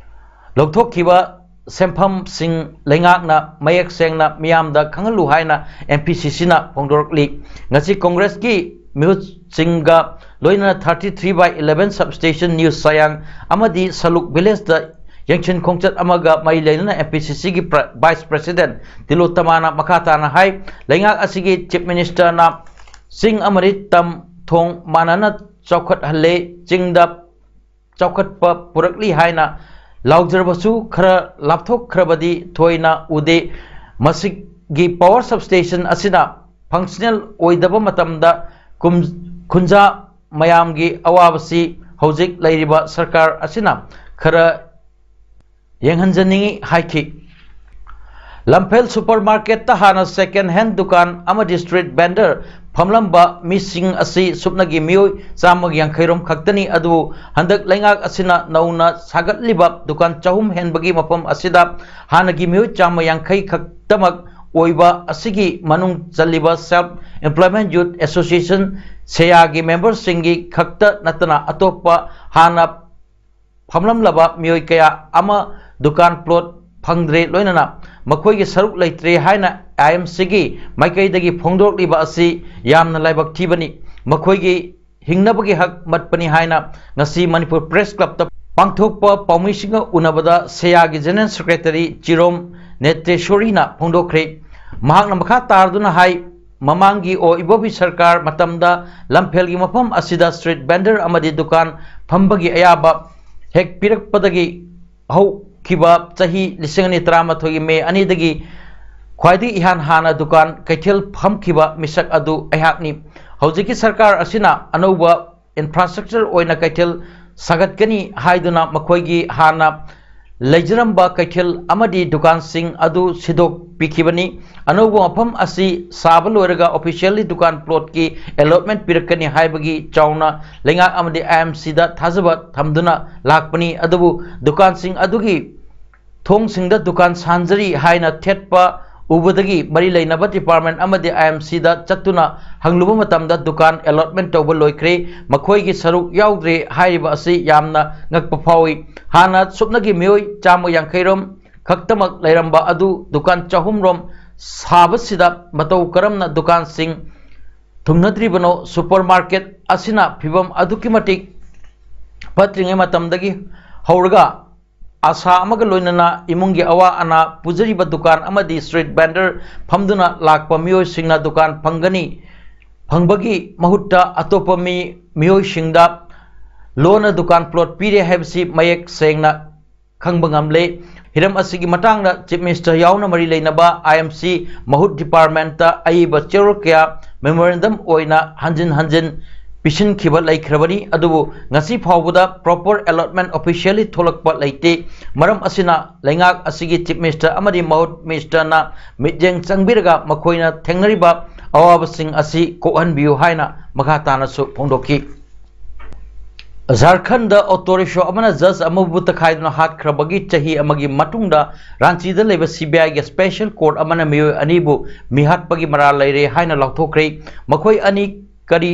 ꯂꯧꯊꯣꯛꯈꯤꯕ ꯁꯦꯟꯐꯝꯁꯤꯡ ꯂꯩꯉꯥꯛꯅ ꯃꯌꯦꯛ ꯁꯦꯡꯅ ꯃꯤꯌꯥꯝꯗ ꯈꯪꯍꯜꯂꯨ ꯍꯥꯏꯅ ꯑꯦꯝ ꯄꯤ ꯁꯤ ꯁꯤꯅ ꯐꯣꯡꯗꯣꯔꯛꯂꯤ꯫ ꯉꯁꯤ ꯀꯣꯡꯒ꯭ꯔꯦꯁꯀꯤ ꯃꯤꯍꯨꯠꯁꯤꯡꯒ ꯂꯣꯏꯅꯅ thirty three by eleven substation new Sayang ꯑꯃꯗꯤ ꯁꯂꯨꯛ ꯚꯤꯂꯦꯖꯇ ꯌꯦꯡꯁꯤꯟ ꯈꯣꯡꯆꯠ ꯑꯃꯒ ꯃꯔꯤ ꯂꯩꯅꯅ M P C Cꯒꯤ ꯄ꯭ꯔ-, Vice President ꯇꯤꯂꯣꯇꯃꯥꯅ ꯃꯈꯥ ꯇꯥꯅ ꯍꯥꯏ, ꯂꯩꯉꯥꯛ ꯑꯁꯤꯒꯤ Chief Ministerꯅ ꯆꯤꯡ ꯑꯃꯗꯤ ꯇꯝ ꯊꯣꯡ ꯃꯥꯟꯅꯅ ꯆꯥꯎꯈꯠꯍꯜꯂꯦ, ꯆꯤꯡꯗ ꯆꯥꯎꯈꯠꯄ ꯄꯨꯔꯛꯂꯤ ꯍꯥꯏꯅ ꯂꯥꯎꯖꯔꯕꯁꯨ ꯈꯔ ꯂꯥꯞꯊꯣꯛꯈ꯭ꯔꯕꯗꯤ ꯊꯣꯏꯅ ꯎꯗꯦ꯫ ꯃꯁꯤꯒꯤ power substation ꯑꯁꯤꯅ functional ꯑꯣꯏꯗꯕ ꯃꯇꯝꯗ ꯀꯨꯝ-, ꯈꯨꯟꯖꯥ ꯃꯌꯥꯝꯒꯤ ꯑꯋꯥꯕꯁꯤ ꯍꯧꯖꯤꯛ ꯂꯩꯔꯤꯕ ꯁꯔꯀꯥꯔ ꯑꯁꯤꯅ ꯈꯔ ꯌꯦꯡꯍꯟꯖꯅꯤꯡꯏ ꯍꯥꯏꯈꯤ꯫ ꯂꯝꯐꯦꯜ supermarketꯇ ꯍꯥꯟꯅ second hand ꯗꯨꯀꯥꯟ ꯑꯃꯗꯤ street vendor ꯐꯝꯂꯝꯕ ꯃꯤꯁꯤꯡ ꯑꯁꯤ ꯁꯨꯞꯅꯒꯤ ꯃꯤꯑꯣꯏ ꯆꯥꯝꯃ ꯌꯥꯡꯈꯩ ꯔꯣꯝ ꯈꯛꯇꯅꯤ꯫ ꯑꯗꯨꯕꯨ ꯍꯟꯗꯛ ꯂꯩꯉꯥꯛ ꯑꯁꯤꯅ ꯅꯧꯅ ꯁꯥꯒꯠꯂꯤꯕ ꯗꯨꯀꯥꯟ ꯆꯍꯨꯝ ꯍꯦꯟꯕꯒꯤ ꯃꯐꯝ ꯑꯁꯤꯗ ꯍꯥꯟꯅꯒꯤ ꯃꯤꯑꯣꯏ ꯆꯥꯝꯃ ꯌꯥꯡꯈꯩ ꯈꯛꯇꯃꯛ ꯑꯣꯏꯕ ꯑꯁꯤꯒꯤ ꯃꯅꯨꯡ ꯆꯜꯂꯤꯕ Self Employment Youth Association, ꯁꯦꯌꯥꯒꯤ memberꯁꯤꯡꯒꯤ ꯈꯛꯇ ꯅꯠꯇꯅ ꯑꯇꯣꯞꯄ ꯍꯥꯟꯅ ꯐꯝꯂꯝꯂꯕ ꯃꯤꯑꯣꯏ ꯀꯌꯥ ꯑꯃ ꯗꯨꯀꯥꯟ plot ꯐꯪꯗ꯭ꯔꯦ, ꯂꯣꯏꯅꯅ ꯃꯈꯣꯏꯒꯤ ꯁꯔꯨꯛ ꯂꯩꯇ꯭ꯔꯦ ꯍꯥꯏꯅ I M Cꯒꯤ ꯃꯥꯏꯀꯩꯗꯒꯤ ꯐꯣꯡꯗꯣꯔꯛꯂꯤꯕ ꯑꯁꯤ ꯌꯥꯝꯅ ꯂꯥꯏꯕꯛ ꯊꯤꯕꯅꯤ꯫ ꯃꯈꯣꯏꯒꯤ ꯍꯤꯡꯅꯕꯒꯤ ꯍꯛ ꯃꯠꯄꯅꯤ ꯍꯥꯏꯅ ꯉꯁꯤ ꯃꯅꯤꯄꯨꯔ Press Clubꯇ ꯄꯥꯡꯊꯣꯛꯄ ꯄꯥꯎꯃꯤꯁꯤꯡꯒ ꯎꯅꯕꯗ ꯁꯦꯌꯥꯒꯤ General Secretary ꯆꯤꯔꯣꯝ ꯅꯦꯇ꯭ꯔꯦꯁꯣꯔꯤꯅ ꯐꯣꯡꯗꯣꯛꯈ꯭ꯔꯦ꯫ ꯃꯍꯥꯛꯅ ꯃꯈꯥ ꯇꯥꯔꯗꯨꯅ ꯍꯥꯏ, ꯃꯃꯥꯡꯒꯤ ꯑꯣ ꯏꯕꯣꯕꯤ ꯁꯔꯀꯥꯔ ꯃꯇꯝꯗ ꯂꯝꯐꯦꯜꯒꯤ ꯃꯐꯝ ꯑꯁꯤꯗ street vendor ꯑꯃꯗꯤ ꯗꯨꯀꯥꯟ ꯐꯝꯕꯒꯤ ꯑꯌꯥꯕ ꯍꯦꯛ ꯄꯤꯔꯛꯄꯗꯒꯤ ꯍꯧꯈꯤꯕ ꯆꯍꯤ ꯂꯤꯁꯤꯡ ꯑꯅꯤ ꯇꯔꯥꯃꯥꯊꯣꯏꯒꯤ May ꯑꯅꯤꯗꯒꯤ ꯈ꯭ꯋꯥꯏꯗꯒꯤ ꯏꯍꯥꯟ ꯍꯥꯟꯅ ꯗꯨꯀꯥꯟ ꯀꯩꯊꯦꯜ ꯐꯝꯈꯤꯕ ꯃꯤꯁꯛ ꯑꯗꯨ ꯑꯩꯍꯥꯛꯅꯤ꯫ ꯍꯧꯖꯤꯛꯀꯤ ꯁꯔꯀꯥꯔ ꯑꯁꯤꯅ ꯑꯅꯧꯕ infrastructure ꯑꯣꯏꯅ ꯀꯩꯊꯦꯜ ꯁꯥꯒꯠꯀꯅꯤ ꯍꯥꯏꯗꯨꯅ ꯃꯈꯣꯏꯒꯤ ꯍꯥꯟꯅ ꯂꯩꯖꯔꯝꯕ ꯀꯩꯊꯦꯜ ꯑꯃꯗꯤ ꯗꯨꯀꯥꯟꯁꯤꯡ ꯑꯗꯨ ꯁꯤꯗꯣꯛꯄꯤꯈꯤꯕꯅꯤ꯫ ꯑꯅꯧꯕ ꯃꯐꯝ ꯑꯁꯤ ꯁꯥꯕ ꯂꯣꯏꯔꯒ officially ꯗꯨꯀꯥꯟ plotꯀꯤ allotment ꯄꯤꯔꯛꯀꯅꯤ ꯍꯥꯏꯕꯒꯤ ꯆꯥꯎꯅ ꯂꯩꯉꯥꯛ ꯑꯃꯗꯤ I M Cꯗ ꯊꯥꯖꯕ ꯊꯝꯗꯨꯅ ꯂꯥꯛꯄꯅꯤ꯫ ꯑꯗꯨꯕꯨ ꯗꯨꯀꯥꯟꯁꯤꯡ ꯑꯗꯨꯒꯤ ꯊꯣꯡꯁꯤꯡꯗ ꯗꯨꯀꯥꯟ ꯁꯥꯟꯖꯔꯤ ꯍꯥꯏꯅ ꯊꯦꯠꯄ ꯎꯕꯗꯒꯤ ꯃꯔꯤ ꯂꯩꯅꯕ department ꯑꯃꯗꯤ I M Cꯗ ꯆꯠꯇꯨꯅ ꯍꯪꯂꯨꯕ ꯃꯇꯝꯗ ꯗꯨꯀꯥꯟ allotment ꯇꯧꯕ ꯂꯣꯏꯈ꯭ꯔꯦ, ꯃꯈꯣꯏꯒꯤ ꯁꯔꯨꯛ ꯌꯥꯎꯗ꯭ꯔꯦ ꯍꯥꯏꯔꯤꯕ ꯑꯁꯤ ꯌꯥꯝꯅ ꯉꯛꯄ ꯐꯥꯎꯏ꯫ ꯍꯥꯟꯅ ꯁꯨꯞꯅꯒꯤ ꯃꯤꯑꯣꯏ ꯆꯥꯝꯃ ꯌꯥꯡꯈꯩ ꯔꯣꯝ ꯈꯛꯇꯃꯛ ꯂꯩꯔꯝꯕ ꯑꯗꯨ ꯗꯨꯀꯥꯟ ꯆꯍꯨꯝ ꯔꯣꯝ ꯁꯥꯕꯁꯤꯗ ꯃꯇꯧ ꯀꯔꯝꯅ ꯗꯨꯀꯥꯟꯁꯤꯡ ꯊꯨꯡꯅꯗ꯭ꯔꯤꯕꯅꯣ? Supermarket ꯑꯁꯤꯅ ꯐꯤꯕꯝ ꯑꯗꯨꯛꯀꯤ ꯃꯇꯤꯛ ꯐꯠꯇ꯭ꯔꯤꯉꯩ ꯃꯇꯝꯗꯒꯤ ꯍꯧꯔꯒ ꯑꯥꯁꯥ ꯑꯃꯒ ꯂꯣꯏꯅꯅ ꯏꯃꯨꯡꯒꯤ ꯑꯋꯥ ꯑꯅꯥ ꯄꯨꯖꯔꯤꯕ ꯗꯨꯀꯥꯟ ꯑꯃꯗꯤ street vendor ꯐꯝꯗꯨꯅ ꯂꯥꯛꯄ ꯃꯤꯑꯣꯏꯁꯤꯡꯅ ꯗꯨꯀꯥꯟ ꯐꯪꯒꯅꯤ, ꯐꯪꯕꯒꯤ ꯃꯍꯨꯠꯇ ꯑꯇꯣꯞꯄ ꯃꯤ, ꯃꯤꯑꯣꯏꯁꯤꯡꯗ ꯂꯣꯟꯅ ꯗꯨꯀꯥꯟ plot ꯄꯤꯔꯦ ꯍꯥꯏꯕꯁꯤ ꯃꯌꯦꯛ ꯁꯦꯡꯅ ꯈꯪꯕ ꯉꯝꯂꯦ꯫ ꯍꯤꯔꯝ ꯑꯁꯤꯒꯤ ꯃꯇꯥꯡꯗ Chief Minister ꯌꯥꯎꯅ ꯃꯔꯤ ꯂꯩꯅꯕ I M C ꯃꯍꯨꯠ departmentꯇ ꯑꯏꯕ ꯆꯦꯔꯣꯜ ꯀꯌꯥ memorandum ꯑꯣꯏꯅ ꯍꯟꯖꯤꯟ ꯍꯟꯖꯤꯟ ꯄꯤꯁꯤꯟꯈꯤꯕ ꯂꯩꯈ꯭ꯔꯕꯅꯤ꯫ ꯑꯗꯨꯕꯨ ꯉꯁꯤ ꯐꯥꯎꯕꯗ proper allotment officially ꯊꯣꯛꯂꯛꯄ ꯂꯩꯇꯦ꯫ ꯃꯔꯝ ꯑꯁꯤꯅ ꯂꯩꯉꯥꯛ ꯑꯁꯤꯒꯤ Chief Minister ꯑꯃꯗꯤ ꯃꯍꯨꯠ ministerꯅ ꯃꯤꯠꯌꯦꯡ ꯆꯪꯕꯤꯔꯒ ꯃꯈꯣꯏꯅ ꯊꯦꯡꯅꯔꯤꯕ ꯑꯋꯥꯕꯁꯤꯡ ꯑꯁꯤ ꯀꯣꯛꯍꯟꯕꯤꯌꯨ ꯍꯥꯏꯅ ꯃꯈꯥ ꯇꯥꯅꯁꯨ ꯐꯣꯡꯗꯣꯛꯈꯤ꯫ ꯖꯥꯔꯈꯟꯗ auto rickshaw ꯑꯃꯅ judge ꯑꯃꯕꯨ ꯇꯛꯈꯥꯏꯗꯨꯅ ꯍꯥꯠꯈ꯭ꯔꯕꯒꯤ ꯆꯍꯤ ꯑꯃꯒꯤ ꯃꯇꯨꯡꯗ ꯔꯥꯟꯆꯤꯗ ꯂꯩꯕ C B Iꯒꯤ special court ꯑꯃꯅ ꯃꯤꯑꯣꯏ ꯑꯅꯤꯕꯨ ꯃꯤꯍꯥꯠꯄꯒꯤ ꯃꯔꯥꯜ ꯂꯩꯔꯦ ꯍꯥꯏꯅ ꯂꯥꯎꯊꯣꯛꯈ꯭ꯔꯦ꯫ ꯃꯈꯣꯏ ꯑꯅꯤ ꯀꯔꯤ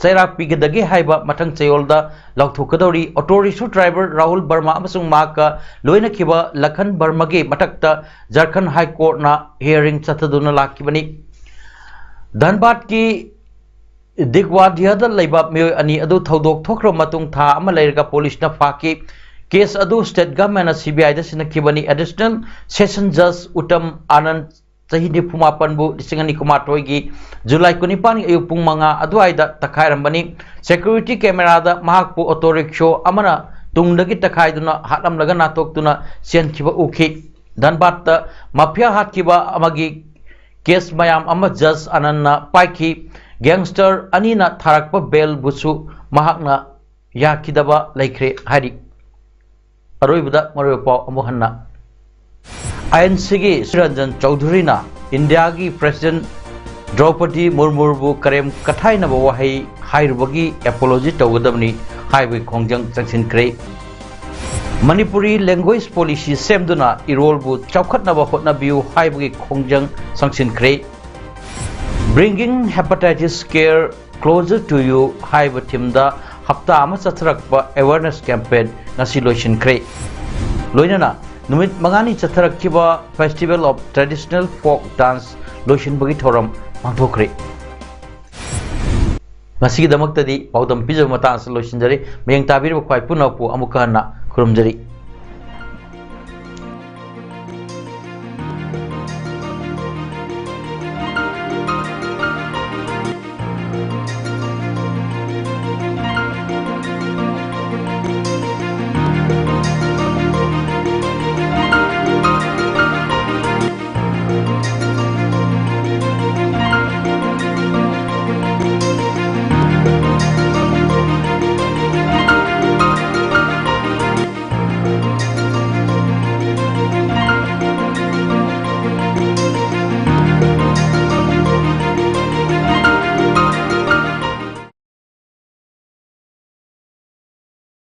ꯆꯩꯔꯥꯛ ꯄꯤꯒꯗꯒꯦ ꯍꯥꯏꯕ ꯃꯊꯪ ꯆꯌꯣꯜꯗ ꯂꯥꯎꯊꯣꯛꯀꯗꯧꯔꯤ꯫ Auto rickshaw driver ꯔꯥꯍꯨꯜ ꯕꯔꯃꯥ ꯑꯃꯁꯨꯡ ꯃꯍꯥꯛꯀ ꯂꯣꯏꯅꯈꯤꯕ ꯂꯈꯟ ꯕꯔꯃꯥꯒꯤ ꯃꯊꯛꯇ ꯖꯥꯔꯈꯟ High Courtꯅ hearing ꯆꯠꯊꯗꯨꯅ ꯂꯥꯛꯈꯤꯕꯅꯤ꯫ ꯙꯟꯕꯥꯗꯀꯤ ꯗꯤꯒꯋꯥꯗꯤꯌꯥꯗ ꯂꯩꯕ ꯃꯤꯑꯣꯏ ꯑꯅꯤ ꯑꯗꯨ ꯊꯧꯗꯣꯛ ꯊꯣꯛꯈ꯭ꯔꯕ ꯃꯇꯨꯡ ꯊꯥ ꯑꯃ ꯂꯩꯔꯒ ꯄꯨꯂꯤꯁꯅ ꯐꯥꯈꯤ꯫ Case ꯑꯗꯨ state governmentꯅ C B Iꯗ ꯁꯤꯟꯅꯈꯤꯕꯅꯤ꯫ Additional Session Judge Uttam Anand, ꯆꯍꯤ ꯅꯤꯐꯨ ꯃꯥꯄꯟꯕꯨ ꯂꯤꯁꯤꯡ ꯑꯅꯤ ꯀꯨꯟꯃꯥꯊꯣꯏꯒꯤ ꯖꯨꯂꯥꯏ ꯀꯨꯟꯅꯤꯄꯥꯟꯒꯤ ꯑꯌꯨꯛ ꯄꯨꯡ ꯃꯉꯥ ꯑꯗꯨꯋꯥꯏꯗ ꯇꯛꯈꯥꯏꯔꯝꯕꯅꯤ꯫ Security cameraꯗ ꯃꯍꯥꯛꯄꯨ auto rickshaw ꯑꯃꯅ ꯇꯨꯡꯗꯒꯤ ꯇꯛꯈꯥꯏꯗꯨꯅ ꯍꯥꯠꯂꯝꯂꯒ ꯅꯥꯟꯊꯣꯛꯇꯨꯅ ꯆꯦꯟꯈꯤꯕ ꯎꯈꯤ꯫ ꯙꯟꯕꯥꯗꯇ mafia ꯍꯥꯠꯈꯤꯕ ꯑꯃꯒꯤ case ꯃꯌꯥꯝ ꯑꯃ Judge ꯑꯥꯅꯟꯗꯅ ꯄꯥꯏꯈꯤ꯫ Gangster ꯑꯅꯤꯅ ꯊꯥꯔꯛꯄ bailꯕꯨꯁꯨ ꯃꯍꯥꯛꯅ ꯌꯥꯈꯤꯗꯕ ꯂꯩꯈ꯭ꯔꯦ ꯍꯥꯏꯔꯤ꯫ ꯑꯔꯣꯏꯕꯗ ꯃꯔꯨꯑꯣꯏꯕ ꯄꯥꯎ ꯑꯃꯨꯛ ꯍꯟꯅ꯫ INCꯒꯤ ꯁ꯭ꯔꯤ ꯔꯟꯖꯟ ꯆꯧꯙꯨꯔꯤꯅ ꯏꯟꯗꯤꯌꯥꯒꯤ President ꯗ꯭ꯔꯧꯄꯗꯤ ꯃꯨꯔꯃꯨꯕꯨ ꯀꯔꯦꯝ ꯀꯊꯥꯏꯅꯕ ꯋꯥꯍꯩ ꯍꯥꯏꯔꯨꯕꯒꯤ apology ꯇꯧꯒꯗꯕꯅꯤ ꯍꯥꯏꯕꯒꯤ ꯈꯣꯡꯖꯪ ꯆꯪꯁꯤꯟꯈ꯭ꯔꯦ꯫ ꯃꯅꯤꯄꯨꯔꯤ language policy ꯁꯦꯝꯗꯨꯅ ꯏꯔꯣꯜꯕꯨ ꯆꯥꯎꯈꯠꯅꯕ ꯍꯣꯠꯅꯕꯤꯌꯨ ꯍꯥꯏꯕꯒꯤ ꯈꯣꯡꯖꯪ ꯆꯪꯁꯤꯟꯈ꯭ꯔꯦ꯫ Bringing Hepatitis Care Closer to You ꯍꯥꯏꯕ themeꯗ ꯍꯞꯇꯥ ꯑꯃ ꯆꯠꯊꯔꯛꯄ awareness campaign ꯉꯁꯤ ꯂꯣꯏꯁꯤꯟꯈ꯭ꯔꯦ꯫ ꯂꯣꯏꯅꯅ ꯅꯨꯃꯤꯠ ꯃꯉꯥꯅꯤ ꯆꯠꯊꯔꯛꯈꯤꯕ Festival of Traditional Folk Dance ꯂꯣꯏꯁꯤꯟꯕꯒꯤ ꯊꯧꯔꯝ ꯄꯥꯡꯊꯣꯛꯈ꯭ꯔꯦ꯫ ꯉꯁꯤꯒꯤꯗꯃꯛꯇꯗꯤ ꯄꯥꯎꯗꯝ ꯄꯤꯖꯕ ꯃꯇꯥꯡ ꯑꯁꯤꯗ ꯂꯣꯏꯁꯤꯟꯖꯔꯦ꯫ ꯃꯌꯦꯡ ꯇꯥꯕꯤꯔꯤꯕ ꯈ꯭ꯋꯥꯏ ꯄꯨꯝꯅꯃꯛꯄꯨ ꯑꯃꯨꯛꯀ ꯍꯟꯅ ꯈꯨꯔꯨꯝꯖꯔꯤ꯫